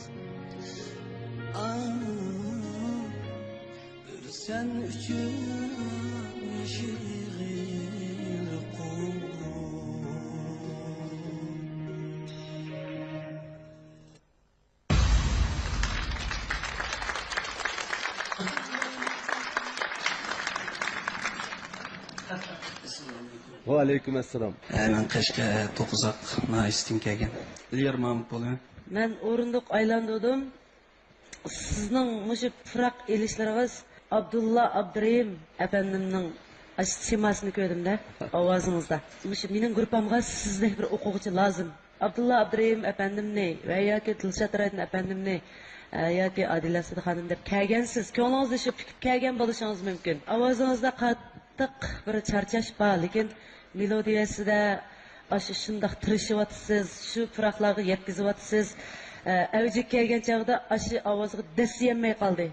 ئاھ، بىر سەن ئۈچۈن شېئىر قۇلۇپ. ۋەئەلەيكۇم ئەسسالام. ئە، مەن قەشقەر توققۇزاق ناھىيەسىدىن كەلگەن ئىليار مامۇت بولىمەن. مەن ئورۇندۇق ئايلاندۇردۇم. سىزنىڭ مۇشۇ پۇراق ئېلىشلىرىڭىز، ئابدۇللا ئابدۇرېھىم ئەپەندىمنىڭ ئاشۇ سىيماسىنى كۆردۈم-دە، ئاۋازىڭىزدا. مۇشۇ مېنىڭ گۇرۇپپامغا سىزدەك بىر ئوقۇغۇچى لازىم. ئابدۇللا ئابدۇرېھىم ئەپەندىمنى ۋە ياكى دىلشات رايدىن ئەپەندىمنى، ئە، ياكى ئادىلە ئەسەت خانىم دەپ كەلگەنسىز، كۆڭلىڭىزدە شۇ پۈتۈپ كەلگەن بولۇشىڭىز مۇمكىن. ئاۋازىڭىزدا قاتتىق بىر چارچاش بار، لېكىن مېلودىيەسىدە ئاشۇ شۇنداق تىرىشىۋاتىسىز، شۇ پۇراقلارغا يەتكۈزۈۋاتىسىز. ئە، ئەۋجىگە كەلگەن چاغدا ئاشۇ ئاۋازغا دەسسىيەلمەي قالدى.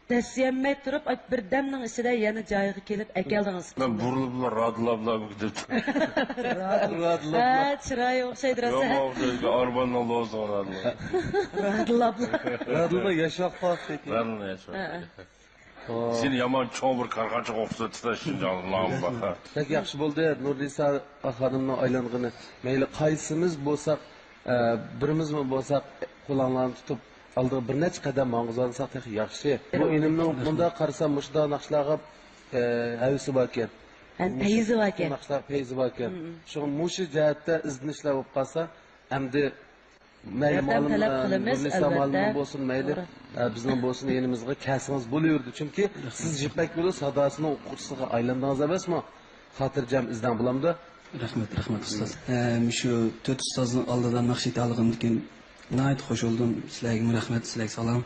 دەسسىيەلمەي تۇرۇپ، ئاي، بىردەمنىڭ ئىچىدە يەنە جايىغا كېلىپ ئەكەلدىڭىز. مەن بۇرۇلۇپلا رادىلابلا دەپ. رادىلابلا. ھە، چىرايى ئوخشايدۇ، راست. يوق، ئوخشايدۇ. ئارماننىڭ لوزۇڭى رادىلابلا. رادىلابلا. رادىلابلا ياشاپ قالسا كېرەك. رادىلابلا ياشاپ. ھە، ھە. سېنى يامان چوڭ بىر كارخانىچىغا ئوخشىتىۋېتىپتۇ شىنجاڭلىق. بەك ياخشى بولدى، نۇرنىسا خانىمنىڭ ئايلانغىنى. مەيلى قايسىمىز بولساق، ئە، بىرىمىزمۇ بولساق، قولۇڭلارنى تۇتۇپ، ئالدىغا بىر نەچچە قەدەم ماڭغۇزالىساق تېخى ياخشى. بۇ ئىنىمنىڭ مۇنداق قارىسام، مۇشۇنداق ناخشىلارغا، ئە، ھەۋىسى باركەن. ھەم پەيزى باركەن. ناخشىلار پەيزى باركەن. شۇڭا مۇشۇ جەھەتتە ئىزدىنىشلەر بولۇپ قالسا، ئەمدى مەيلى ياردەم مۇئەللىم، تەلەپ قىلىمىز، نۇرنىسا ئەلۋەتتە. مۇئەللىم بولسۇن، مەيلى، توغرا. ئە، بىزنىڭ بولسۇن، يېنىمىزغا كەلسىڭىز بولۇۋېرىدۇ. چۈنكى سىز يىپەك يولى ساداسىنىڭ ئوقۇغۇچىسىغا ئايلاندىڭىز ئەمەسمۇ؟ خاتىرجەم ئىزدەڭ بولامدۇ؟ رەھمەت، رەھمەت، ئۇستاز. ئە، مۇشۇ تۆت ئۇستازنىڭ ئالدىدا ناخشا ئېيتالىغىنىدىن كېيىن ناھايىتى خۇش بولدۇم. سىلەرگىمۇ رەھمەت، سىلەرگە سالام.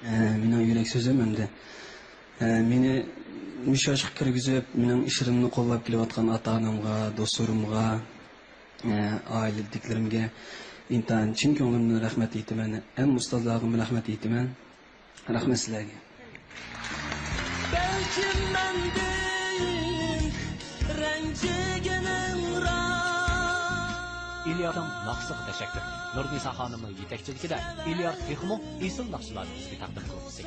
ئە، مېنىڭ يۈرەك سۆزۈم ئەمدى. ئە، مېنى مۇشۇ ياشقا كىرگۈزۈپ، مېنىڭ ئىشلىرىمنى قوللاپ كېلىۋاتقان ئاتا-ئانامغا، دوستلىرىمغا، ئە، ئائىلىدىكىلىرىمگە ئىنتايىن چىن كۆڭلۈمدىن رەھمەت ئېيتىمەن. ھەم ئۇستازلارغىمۇ رەھمەت ئېيتىمەن. رەھمەت سىلەرگە. بەلكىم مەندىن رەنجىگىنىڭ راست. ئىليارنىڭ ناخشىسىغا تەشەككۈر. نۇرنىسا خانىمنىڭ يېتەكچىلىكىدە ئىليار تېخىمۇ ئېسىل ناخشىلارنى بىزگە تەقدىم قىلغۇسى.